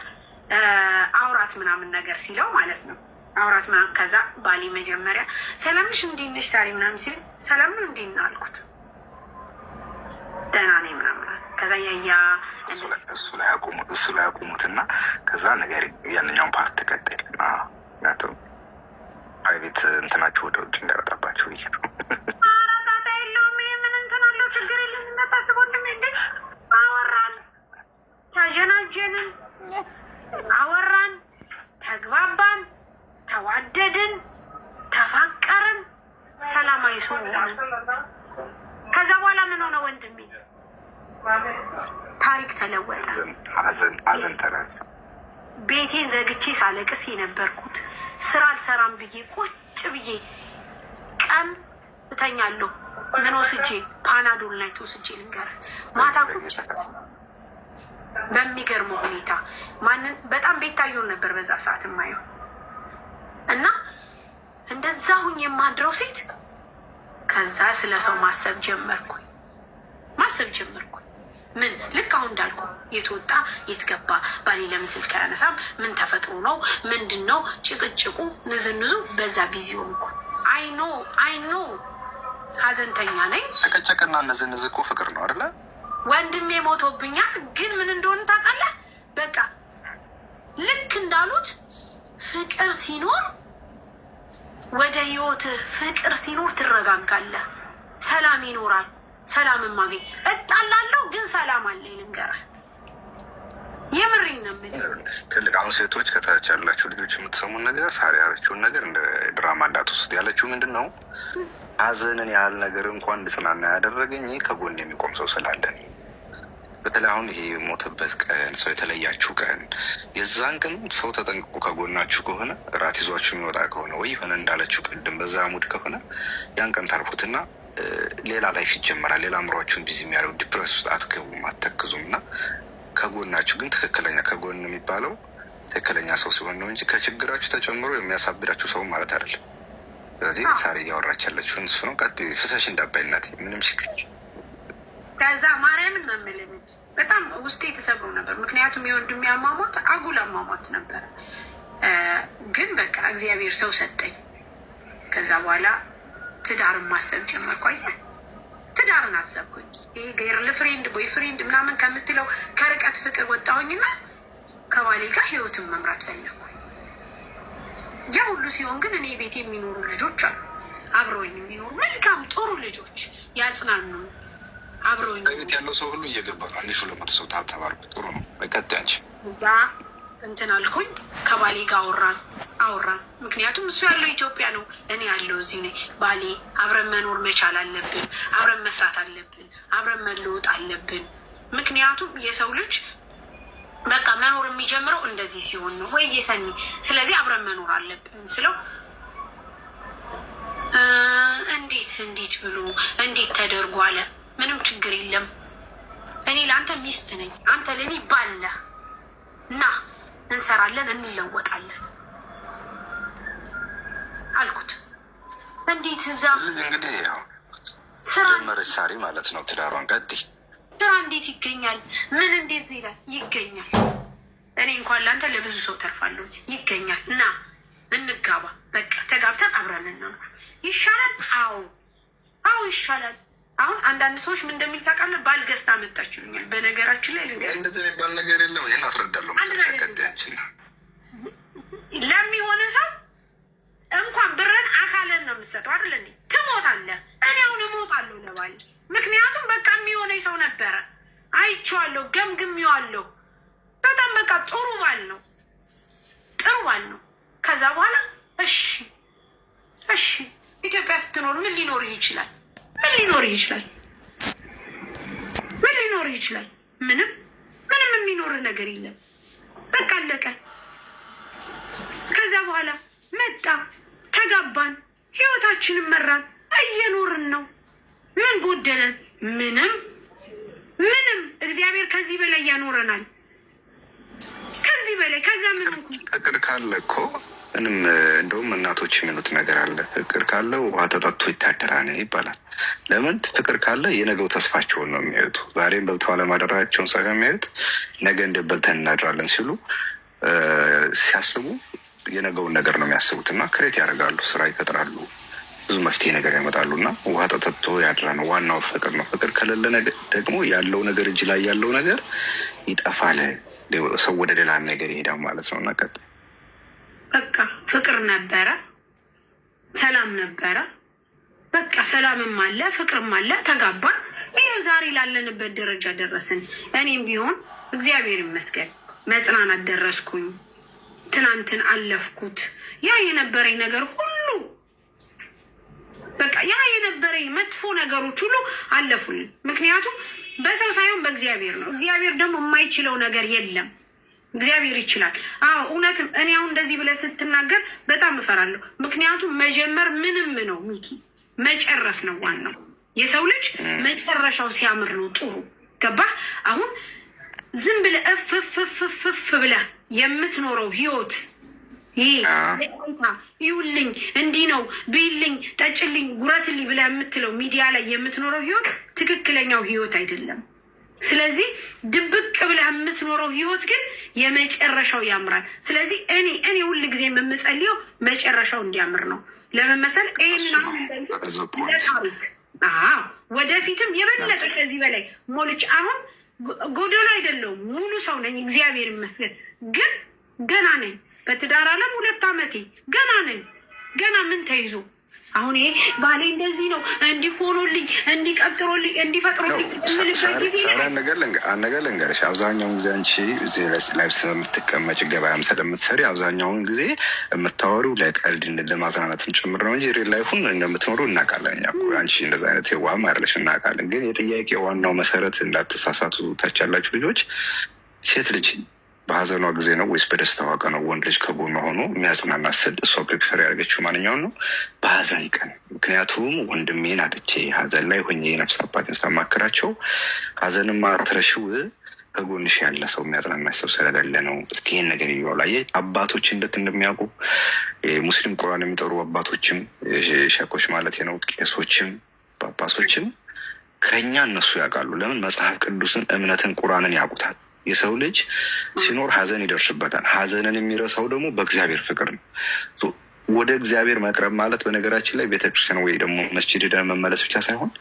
አውራት ምናምን ነገር ሲለው ማለት ነው አውራት ምናምን። ከዛ ባሌ መጀመሪያ ሰላም ነሽ እንዴት ነሽ ዛሬ ምናምን ሲል ሰላም ነው እንዴት ነው አልኩት። ደህና ነኝ ምናምን። ከዛ ያያ እሱ ላይ አቁሙትና ከዛ ነገር ያንኛውን part ተቀጠል። ምክንያቱም private እንትናችሁ ወደ ውጭ እንዳይወጣባችሁ ብዬ ነው። ኧረ ጣጣ የለውም። ይሄ ምን እንትን አለው? ችግር የለም። እንዳታስብ ወንድሜ። እንዴ አወራን፣ ተጀናጀንን፣ አወራን፣ ተግባባን፣ ተዋደድን፣ ተፋቀርን፣ ሰላማዊ ሰው ሆነን። ከዛ በኋላ ምን ሆነ ወንድሜ? ታሪክ ተለወጠ። ሐዘን ተራዝ ቤቴን ዘግቼ ሳለቅስ የነበርኩት ስራ አልሰራም ብዬ ቁጭ ብዬ ቀን እተኛለሁ። ምን ወስጄ ፓናዶል ላይ ተወስጄ ልንገርህ፣ ማታ ቁጭ በሚገርመው ሁኔታ ማንን በጣም ቤታየውን ነበር በዛ ሰዓት የማየው እና እንደዛ ሁኝ የማድረው ሴት ከዛ ስለ ሰው ማሰብ ጀመርኩኝ ማሰብ ጀመርኩኝ። ምን ልክ አሁን እንዳልኩ የት ወጣ የት ገባ፣ ባሌ ለምን ስልክ አያነሳም? ምን ተፈጥሮ ነው? ምንድን ነው ጭቅጭቁ፣ ንዝንዙ? በዛ busy ሆንኩ። I know I know ሀዘንተኛ ነኝ። ጭቅጭቅና ንዝንዝ እኮ ፍቅር ነው አይደለ? ወንድሜ ሞቶብኛል። ግን ምን እንደሆነ ታውቃለህ? በቃ ልክ እንዳሉት ፍቅር ሲኖር ወደ ህይወትህ ፍቅር ሲኖር ትረጋጋለህ፣ ሰላም ይኖራል። ሰላም ማገኝ እጣላለሁ፣ ግን ሰላም አለኝ። ልንገርህ የምሬን ነው የምልህ። ትልቅ አሁን ሴቶች ከታች ያላችሁ ልጆች የምትሰሙን ነገር ሳሪ ያለችውን ነገር እንደ ድራማ እንዳትወስድ። ያለችው ምንድን ነው? ሀዘንን ያህል ነገር እንኳን እንድጽናና ያደረገኝ ከጎን የሚቆም ሰው ስላለን። በተለይ አሁን ይሄ የሞተበት ቀን፣ ሰው የተለያችሁ ቀን፣ የዛን ቀን ሰው ተጠንቅቆ ከጎናችሁ ከሆነ እራት ይዟችሁ የሚወጣ ከሆነ ወይ የሆነ እንዳለችው ቅድም በዛ mood ከሆነ ያን ቀን ታርፉትና ሌላ life ይጀመራል። ሌላ አእምሯችሁን busy የሚያደርጉ depress ውስጥ አትገቡም፣ አትተክዙም። እና ከጎናችሁ ግን ትክክለኛ ከጎን የሚባለው ትክክለኛ ሰው ሲሆን ነው እንጂ ከችግራችሁ ተጨምሮ የሚያሳብዳችሁ ሰው ማለት አይደለም። ስለዚህ ሳሪ እያወራች ያለችውን እሱ ነው። ቀጥ ፍሰሽ እንዳባይነት ምንም ችግር ከዛ ማርያምን መመለመች በጣም ውስጤ ተሰብሮ ነበር። ምክንያቱም የወንድሜ አሟሟት አጉል አሟሟት ነበረ። ግን በቃ እግዚአብሔር ሰው ሰጠኝ። ከዛ በኋላ ትዳርን ማሰብ ጀመርኩ። አየህ ትዳርን አሰብኩኝ። ይሄ girlfriend boyfriend ምናምን ከምትለው ከርቀት ፍቅር ወጣሁኝና ከባሌ ጋር ህይወትን መምራት ፈለግኩኝ። ያ ሁሉ ሲሆን ግን እኔ ቤት የሚኖሩ ልጆች አሉ፣ አብረውኝ የሚኖሩ መልካም ጥሩ ልጆች ያጽናኑ አብረውኝ ቤት ያለው ሰው ሁሉ እየገባ ነው። አንድ ሺህ ሁለት መቶ ሰው ታብታብ አድርጉ። ጥሩ ነው። በቀጥ አንቺ እዛ እንትን አልኩኝ። ከባሌ ጋር አወራን። አወራን። ምክንያቱም እሱ ያለው ኢትዮጵያ ነው፣ እኔ ያለው እዚህ ነኝ። ባሌ አብረን መኖር መቻል አለብን፣ አብረን መስራት አለብን፣ አብረን መለወጥ አለብን። ምክንያቱም የሰው ልጅ በቃ መኖር የሚጀምረው እንደዚህ ሲሆን ነው ወይ የሰኒ። ስለዚህ አብረን መኖር አለብን ስለው እንዴት እንዴት ብሎ እንዴት ተደርጎ አለ። ምንም ችግር የለም እኔ ለአንተ ሚስት ነኝ፣ አንተ ለእኔ ባል ነህ። እና እንሰራለን፣ እንለወጣለን አልኩት። እንዴት እዛ እንግዲህ ያው ስራ ጀመረች ሳሪ ማለት ነው። ትዳሯን ቀጥይ። ስራ እንዴት ይገኛል? ምን እንዴት ይላል? ይገኛል። እኔ እንኳን ለአንተ ለብዙ ሰው ተርፋለሁ። ይገኛል። እና እንጋባ፣ በቃ ተጋብተን አብረን እንኖር ይሻላል። አዎ አዎ ይሻላል። አሁን አንዳንድ ሰዎች ምን እንደሚል ታውቃለህ? ባል ገዝታ መጣች ይሉኛል። በነገራችን ላይ ልንገርህ፣ እንደዚህ የሚባል ነገር የለም። ይህን አስረዳለሁ። አንድ ነገር ቀጥይ አንቺ። ለሚሆን ሰው እንኳን ብርን አካልን ነው የምትሰጠው አይደል እንዴ? ትሞታለህ። እኔ አሁን እሞታለሁ ለባል፣ ምክንያቱም በቃ የሚሆነኝ ሰው ነበረ። አይቼዋለሁ፣ ገምግሜዋለሁ። በጣም በቃ ጥሩ ባል ነው፣ ጥሩ ባል ነው። ከዛ በኋላ እሺ እሺ፣ ኢትዮጵያ ስትኖር ምን ሊኖርህ ይችላል? ምን ሊኖርህ ይችላል? ምን ሊኖርህ ይችላል? ምንም ምንም የሚኖርህ ነገር የለም። በቃ አለቀ። ከዛ በኋላ መጣ፣ ተጋባን፣ ህይወታችንን መራን፣ እየኖርን ነው። ምን ጎደለን? ምንም ምንም። እግዚአብሔር ከዚህ በላይ ያኖረናል፣ ከዚህ በላይ። ከዛ ምን ፍቅር ካለ እኮ ምንም፣ እንደውም እናቶች የሚሉት ነገር አለ። ፍቅር ካለ ውሃ ተጠጥቶ ይታደራል ይባላል። ለምን? ፍቅር ካለ የነገው ተስፋቸውን ነው የሚያዩት። ዛሬም በልተው አለማደራቸውን ሳይሆን የሚያዩት ነገ እንደ በልተን እናድራለን ሲሉ ሲያስቡ የነገውን ነገር ነው የሚያስቡት እና create ያደርጋሉ፣ ስራ ይፈጥራሉ፣ ብዙ መፍትሄ ነገር ያመጣሉ። እና ውሃ ተጠጥቶ ያድራ ነው ዋናው ፍቅር ነው። ፍቅር ከሌለ ደግሞ ያለው ነገር እጅ ላይ ያለው ነገር ይጠፋል። ሰው ወደ ሌላ ነገር ይሄዳል ማለት ነው። እና ቀጥ በቃ ፍቅር ነበረ፣ ሰላም ነበረ። በቃ ሰላምም አለ ፍቅርም አለ። ተጋባን። ይኸው ዛሬ ላለንበት ደረጃ ደረስን። እኔም ቢሆን እግዚአብሔር ይመስገን መጽናናት ደረስኩኝ። ትናንትን አለፍኩት። ያ የነበረኝ ነገር ሁሉ በቃ ያ የነበረኝ መጥፎ ነገሮች ሁሉ አለፉልን። ምክንያቱም በሰው ሳይሆን በእግዚአብሔር ነው። እግዚአብሔር ደግሞ የማይችለው ነገር የለም። እግዚአብሔር ይችላል። አዎ እውነትም። እኔ አሁን እንደዚህ ብለህ ስትናገር በጣም እፈራለሁ። ምክንያቱም መጀመር ምንም ነው ሚኪ፣ መጨረስ ነው ዋናው። የሰው ልጅ መጨረሻው ሲያምር ነው ጥሩ። ገባህ? አሁን ዝም ብለህ እፍ እፍ እፍ እፍ ብለህ የምትኖረው ህይወት ይሄ ይውልኝ፣ እንዲህ ነው ብይልኝ፣ ጠጭልኝ፣ ጉረስልኝ ብለህ የምትለው ሚዲያ ላይ የምትኖረው ህይወት ትክክለኛው ህይወት አይደለም። ስለዚህ ድብቅ ብለህ የምትኖረው ህይወት ግን የመጨረሻው ያምራል። ስለዚህ እኔ ሁል ጊዜ የምጸልየው መጨረሻው እንዲያምር ነው። ለመመሰል ይህንን አሁን ለታሪክ ወደፊትም የበለጠ ከዚህ በላይ ሞልጭ አሁን ጎደሎ አይደለሁም፣ ሙሉ ሰው ነኝ፣ እግዚአብሔር ይመስገን። ግን ገና ነኝ። በትዳር ዓለም 2 ዓመቴ ገና ነኝ። ገና ምን ተይዞ አሁን ይሄ ባሌ እንደዚህ ነው እንዲህ ሆኖልኝ እንዲህ ቀብጥሮልኝ እንዲህ ፈጥሮልኝ የምልበት ጊዜ ነገር ልንገርሽ፣ አብዛኛውን ጊዜ አንቺ እዚህ ላይ ስለምትቀመጭ ገበያም ስለምትሰሪ አብዛኛውን ጊዜ የምታወሪው ለቀልድ ለማዝናናትም ጭምር ነው እንጂ real life ኡን እንደምትኖሩ እናውቃለን። እኛ እኮ አንቺ እንደዛ አይነት የዋህም አይደለሽ፣ እናውቃለን። ግን የጥያቄ ዋናው መሰረት እንዳትሳሳቱ ታች ያላችሁ ልጆች፣ ሴት ልጅ በሀዘኗ ጊዜ ነው ወይስ በደስታዋ ቀን ነው ወንድ ልጅ ከጎኗ ሆኖ የሚያጽናና ስል እሷ prefer ያደረገችው ማንኛውን ነው? በሀዘን ቀን። ምክንያቱም ወንድሜን አጥቼ ሀዘን ላይ ሆኜ የነፍስ አባቴን ሳማክራቸው ሀዘንን ማትረሺው ከጎንሽ ያለ ሰው የሚያጽናናሽ ሰው ስለሌለ ነው። እስኪ ይህን ነገር እየዋሉ አየህ፣ አባቶች እንዴት እንደሚያውቁ ሙስሊም ቁርአን የሚጠሩ አባቶችም ሸኮች ማለት ነው፣ ቄሶችም ጳጳሶችም ከኛ እነሱ ያውቃሉ። ለምን? መጽሐፍ ቅዱስን፣ እምነትን፣ ቁርአንን ያውቁታል። የሰው ልጅ ሲኖር ሀዘን ይደርስበታል። ሀዘንን የሚረሳው ደግሞ በእግዚአብሔር ፍቅር ነው። ወደ እግዚአብሔር መቅረብ ማለት በነገራችን ላይ ቤተክርስቲያን ወይ ደግሞ መስጂድ ሄደን መመለስ ብቻ ሳይሆን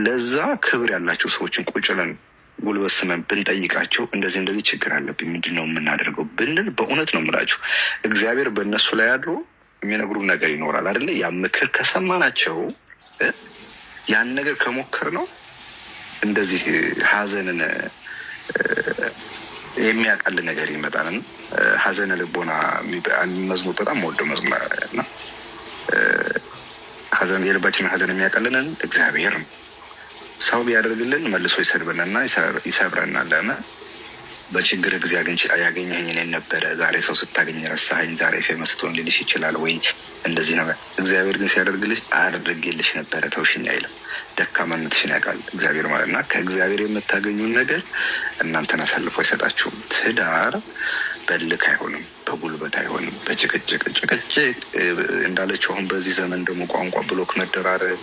ለዛ ክብር ያላቸው ሰዎችን ቁጭ ብለን ጉልበት ስመን ብንጠይቃቸው እንደዚህ እንደዚህ ችግር አለብኝ ምንድን ነው የምናደርገው ብንል፣ በእውነት ነው የምላችሁ እግዚአብሔር በእነሱ ላይ አድሮ የሚነግሩን ነገር ይኖራል አይደለ? ያ ምክር ከሰማናቸው ያን ነገር ከሞከር ነው እንደዚህ ሀዘንን የሚያቀል ነገር ይመጣል። እና ሀዘነ ልቦና መዝሙር በጣም ወደው መዝሙር እና የልባችንን ሀዘን የሚያቀልንን እግዚአብሔር ነው። ሰው ቢያደርግልን መልሶ ይሰድበናልና ይሰብረናል። ለምን በችግር ጊዜ ያገኘኸኝ እኔን ነበረ፣ ዛሬ ሰው ስታገኝ ረሳኸኝ፣ ዛሬ famous ስትሆን ሊልሽ ይችላል ወይ እንደዚህ ነው። እግዚአብሔር ግን ሲያደርግልሽ አድርጌልሽ ነበረ ተውሽኝ አይልም። ደካማነትሽን ያውቃል እግዚአብሔር ማለት እና ከእግዚአብሔር የምታገኙን ነገር እናንተን አሳልፎ አይሰጣችሁም። ትዳር በልክ አይሆንም፣ በጉልበት አይሆንም፣ በጭቅጭቅ ጭቅጭቅ እንዳለችው አሁን በዚህ ዘመን ደግሞ ቋንቋ block መደራረግ፣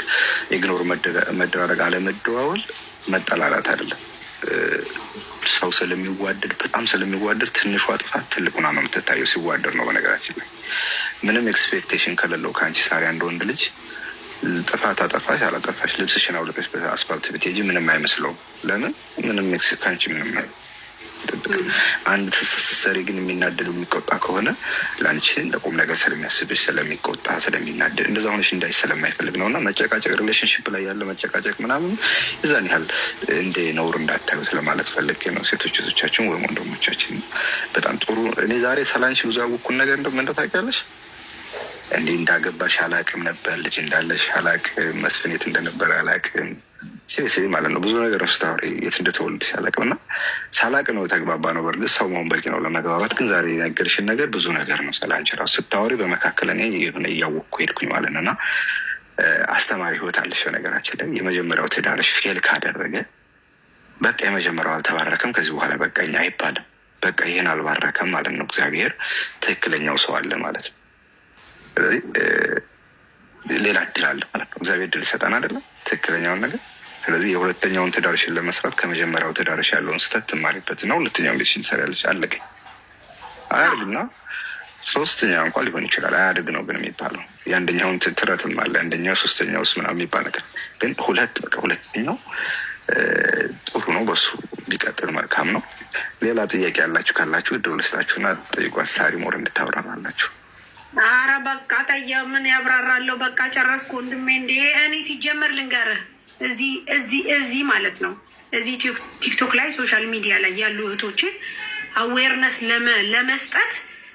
ignore መደራረግ፣ አለመደዋወል መጠላላት አይደለም። ሰው ስለሚዋደድ በጣም ስለሚዋደድ ትንሿ ጥፋት ትልቁን ነው የምትታየው ሲዋደድ ነው። በነገራችን ላይ ምንም expectation ከሌለው ከአንቺ ሳሪ አንድ ወንድ ልጅ ጥፋት አጠፋሽ አላጠፋሽ ልብስሽን አውልቀሽ በአስፋልት ብትሄጂ ምንም አይመስለውም። ለምን ምንም ከአንቺ ምንም አይጠብቅም። አንድ ስትሰሪ ግን የሚናደዱ የሚቆጣ ከሆነ ለአንቺ ለቁም ነገር ስለሚያስብሽ ስለሚቆጣ ስለሚናደድ እንደዛ ሆነሽ እንዳይ ስለማይፈልግ ነው። እና መጨቃጨቅ relationship ላይ ያለ መጨቃጨቅ ምናምን የዛን ያህል እንደ ነውር እንዳታዩት ለማለት ፈልጌ ነው። ሴቶች እህቶቻችን ወይም ወንድሞቻችን በጣም ጥሩ። እኔ ዛሬ ስላንቺ ብዙ ያወቅኩን ነገር እንደምን ታውቂያለሽ? እንዲህ እንዳገባሽ አላቅም ነበር፣ ልጅ እንዳለሽ አላቅም፣ መስፍን የት እንደነበረ አላቅም። Seriously ማለት ነው። ብዙ ነገር ስታወሪ የት እንደተወለድሽ አላቅም እና ሳላቅ ነው ተግባባ ነው። በእርግጥ ሰው መሆን በቂ ነው ለመግባባት። ግን ዛሬ የነገርሽን ነገር ብዙ ነገር ነው ስለ አንቺ እራሱ ስታወሪ በመካከል እኔ የሆነ እያወቅኩ ሄድኩኝ ማለት ነው። እና አስተማሪ ህይወት አለሽ። በነገራችን ላይ የመጀመሪያው ትዳርሽ fail ካደረገ በቃ የመጀመሪያው አልተባረከም፣ ከዚህ በኋላ በቃኝ አይባልም። በቃ ይህን አልባረከም ማለት ነው። እግዚአብሔር ትክክለኛው ሰው አለ ማለት ነው። ስለዚህ ሌላ እድል አለ ማለት ነው። እግዚአብሔር እድል ይሰጠን አይደለም ትክክለኛውን ነገር። ስለዚህ የሁለተኛውን ትዳርሽን ለመስራት ከመጀመሪያው ትዳርሽ ያለውን ስህተት ትማሪበት እና ሁለተኛውን ቤትሽን ትሰሪያለሽ። አለቀ። አያድግና ሶስተኛ እንኳን ሊሆን ይችላል። አያድግ ነው ግን የሚባለው የአንደኛውን ትረትም አለ አንደኛው ሶስተኛው ውስጥ ምናምን የሚባል ነገር ግን ሁለት በቃ ሁለተኛው ጥሩ ነው። በሱ ቢቀጥል መልካም ነው። ሌላ ጥያቄ ያላችሁ ካላችሁ እድሉ ልስጣችሁና ጠይቋት። ሳሪ more እንድታብራራላችሁ። አረ በቃ ጠየ ምን ያብራራለሁ? በቃ ጨረስኩ ወንድሜ። እንዴ እኔ ሲጀመር ልንገርህ እዚህ እዚህ እዚህ ማለት ነው እዚህ ቲክቶክ ላይ social media ላይ ያሉ እህቶችን awareness ለመስጠት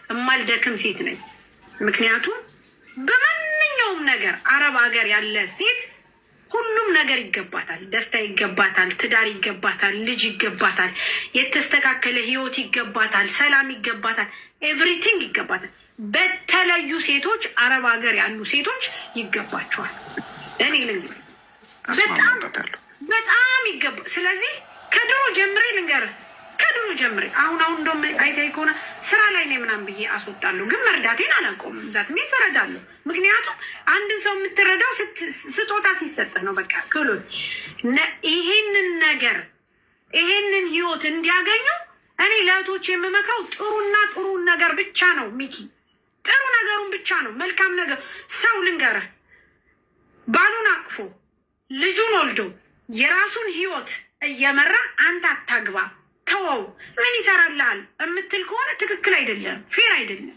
እማልደክም ሴት ነኝ። ምክንያቱም በማንኛውም ነገር አረብ ሀገር ያለ ሴት ሁሉም ነገር ይገባታል። ደስታ ይገባታል፣ ትዳር ይገባታል፣ ልጅ ይገባታል፣ የተስተካከለ ህይወት ይገባታል፣ ሰላም ይገባታል፣ everything ይገባታል። በተለዩ ሴቶች አረብ ሀገር ያሉ ሴቶች ይገባቸዋል። እኔ ልንገርህ በጣም በጣም ይገባ። ስለዚህ ከድሮ ጀምሬ ልንገርህ ከድሮ ጀምሬ አሁን አሁን እንደውም አይተኸኝ ከሆነ ስራ ላይ ነኝ ምናምን ብዬ አስወጣለሁ፣ ግን መርዳቴን አላቆምም። That means እረዳለሁ። ምክንያቱም አንድን ሰው የምትረዳው ስጦታ ሲሰጥህ ነው። በቃ ክህሎት ይሄንን ነገር ይሄንን ህይወት እንዲያገኙ እኔ ለእህቶች የምመክረው ጥሩና ጥሩ ነገር ብቻ ነው። ሚኪ ጥሩ ነገሩን ብቻ ነው። መልካም ነገር ሰው ልንገርህ ባሉን አቅፎ ልጁን ወልዶ የራሱን ህይወት እየመራ አንተ አታግባ ተወው፣ ምን ይሰራልሃል የምትል ከሆነ ትክክል አይደለም፣ fair አይደለም።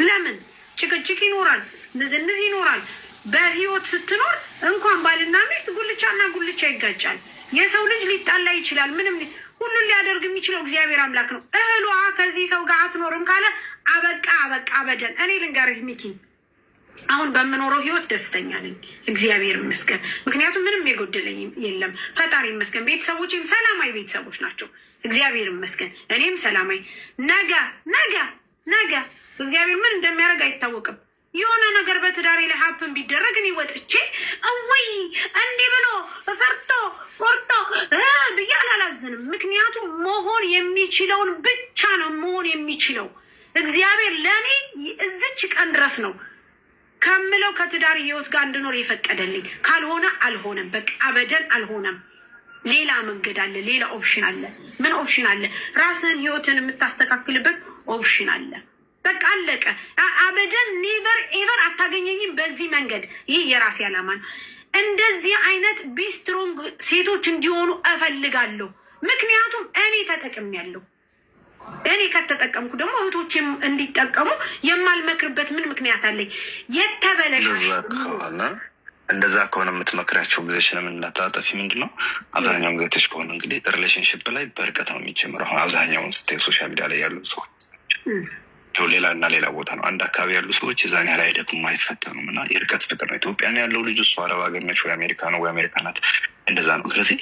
ለምን ጭቅጭቅ ይኖራል፣ ንዝንዝ ይኖራል። በህይወት ስትኖር እንኳን ባልና ሚስት ጉልቻና ጉልቻ ይጋጫል። የሰው ልጅ ሊጣላ ይችላል። ምንም ሁሉን ሊያደርግ የሚችለው እግዚአብሔር አምላክ ነው። እህሏ ከዚህ ሰው ጋር አትኖርም ካለ አበቃ፣ አበቃ፣ በደን። እኔ ልንገርህ ሚኪ አሁን በምኖረው ህይወት ደስተኛ ነኝ፣ እግዚአብሔር ይመስገን። ምክንያቱም ምንም የጎደለኝ የለም፣ ፈጣሪ ይመስገን። ቤተሰቦቼም ሰላማዊ ቤተሰቦች ናቸው፣ እግዚአብሔር ይመስገን። እኔም ሰላማዊ። ነገ ነገ ነገ እግዚአብሔር ምን እንደሚያደርግ አይታወቅም። የሆነ ነገር በትዳሬ ላይ happen ቢደረግ እኔ ወጥቼ እወይ እንዲህ ብሎ ፈርቶ ቆርጦ ብዬ አላላዝንም። ምክንያቱም መሆን የሚችለውን ብቻ ነው መሆን የሚችለው እግዚአብሔር ለእኔ እዚች ቀን ድረስ ነው ከምለው ከትዳር ህይወት ጋር እንድኖር የፈቀደልኝ። ካልሆነ አልሆነም፣ በቃ አበደን አልሆነም። ሌላ መንገድ አለ፣ ሌላ option አለ። ምን option አለ? ራስህን ህይወትን የምታስተካክልበት option አለ። በቃ አለቀ። አበደን never ever አታገኘኝም በዚህ መንገድ። ይህ የራሴ ዓላማ ነው። እንደዚህ አይነት be strong ሴቶች እንዲሆኑ እፈልጋለሁ። ምክንያቱም እኔ ተጠቅሜያለሁ። እኔ ከተጠቀምኩ ደግሞ እህቶች እንዲጠቀሙ የማልመክርበት ምን ምክንያት አለኝ? የተበለሻ ከሆነ እንደዛ ከሆነ የምትመክሪያቸው ጊዜሽንም እንዳታጠፊ። ምንድን ነው፣ አብዛኛውን ጊዜ ትሽ ከሆነ እንግዲህ relationship ላይ በርቀት ነው የሚጀምረው። አሁን አብዛኛውን ስታይ social media ላይ ያሉ ሰዎች ሌላ እና ሌላ ቦታ ነው። አንድ አካባቢ ያሉ ሰዎች የዛን ያህል አይደክሙም፣ አይፈተኑም። እና የርቀት ፍቅር ነው። ኢትዮጵያን ያለው ልጅ እሱ አረብ ሀገር ነች ወይ አሜሪካ ነው ወይ አሜሪካ ናት፣ እንደዛ ነው። ስለዚህ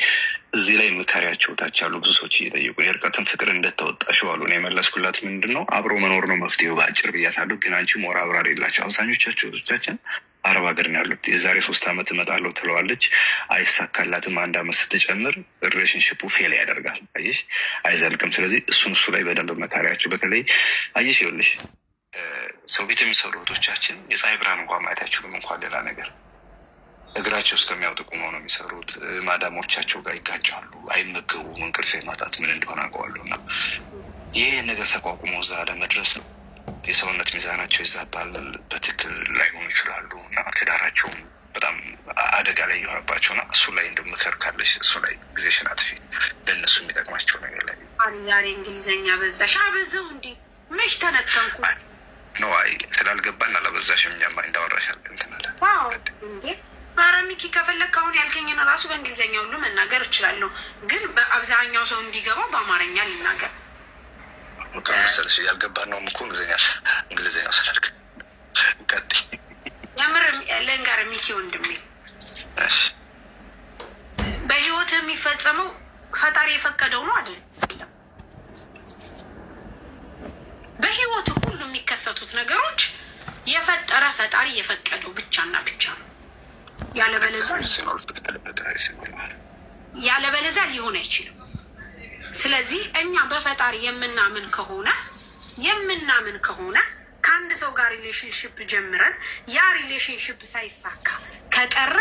እዚህ ላይ ምከሪያቸው። ታች ያሉ ብዙ ሰዎች እየጠየቁ የርቀትን ፍቅር እንደተወጣሽው አሉ። እኔ የመለስኩላት ምንድን ነው፣ አብሮ መኖር ነው መፍትሄው በአጭር ብያታለሁ። ግን አንቺ more አብራሪ የላቸው። አብዛኞቻቸው አረብ ሀገር ነው ያሉት። የዛሬ 3 ዓመት እመጣለሁ ትለዋለች፣ አይሳካላትም። አንድ አመት ስትጨምር relationship ኡ fail ያደርጋል። አየሽ፣ አይዘልቅም። ስለዚህ እሱን እሱ ላይ በደንብ መካሪያቸው። በተለይ አየሽ፣ ይኸውልሽ፣ ሰው ቤት የሚሰሩ እህቶቻችን የፀሐይ ብርሃን እንኳን ማየት አይችሉም፣ እንኳን ሌላ ነገር። እግራቸው እስከሚያውጥ ቁመው ነው የሚሰሩት። ማዳሞቻቸው ጋር ይጋጫሉ፣ አይመገቡም። እንቅልፍ ማጣት ምን እንደሆነ አውቀዋለሁ። እና ይህ ነገር ተቋቁሞ እዛ ለመድረስ የሰውነት ሚዛናቸው ይዛባል፣ በትክክል ላይሆኑ ይችላሉ እና ትዳራቸውም በጣም አደጋ ላይ የሆነባቸው እና እሱ ላይ እንደ ምክር ካለሽ እሱ ላይ ጊዜሽን አጥፊ፣ ለእነሱ የሚጠቅማቸው ነገር ላይ። ዛሬ እንግሊዘኛ በዛሽ። አበዛው እንዴ? መች ተነተንኩ? No፣ አይ ስላልገባን አላበዛሽም። እኛማ እንዳወራሻል እንትን አለ። እንዴ ኧረ ሚኪ፣ ከፈለግ አሁን ያልከኝን ራሱ በእንግሊዝኛ ሁሉ መናገር እችላለሁ፣ ግን በአብዛኛው ሰው እንዲገባው በአማርኛ ልናገር። መሰለሽ ያልገባን ነውም እኮ እንግሊዝኛ ስላልክ። ቀጥይ። የምር ልንገርህ ሚኪ ወንድሜ፣ በህይወት የሚፈጸመው ፈጣሪ የፈቀደው ነው አይደለም። በህይወት ሁሉ የሚከሰቱት ነገሮች የፈጠረ ፈጣሪ የፈቀደው ብቻና ብቻ ነው። ያለበለዚያ ሊሆን አይችልም። ስለዚህ እኛ በፈጣሪ የምናምን ከሆነ ከአንድ ሰው ጋር relationship ጀምረን ያ relationship ሳይሳካ ከቀረ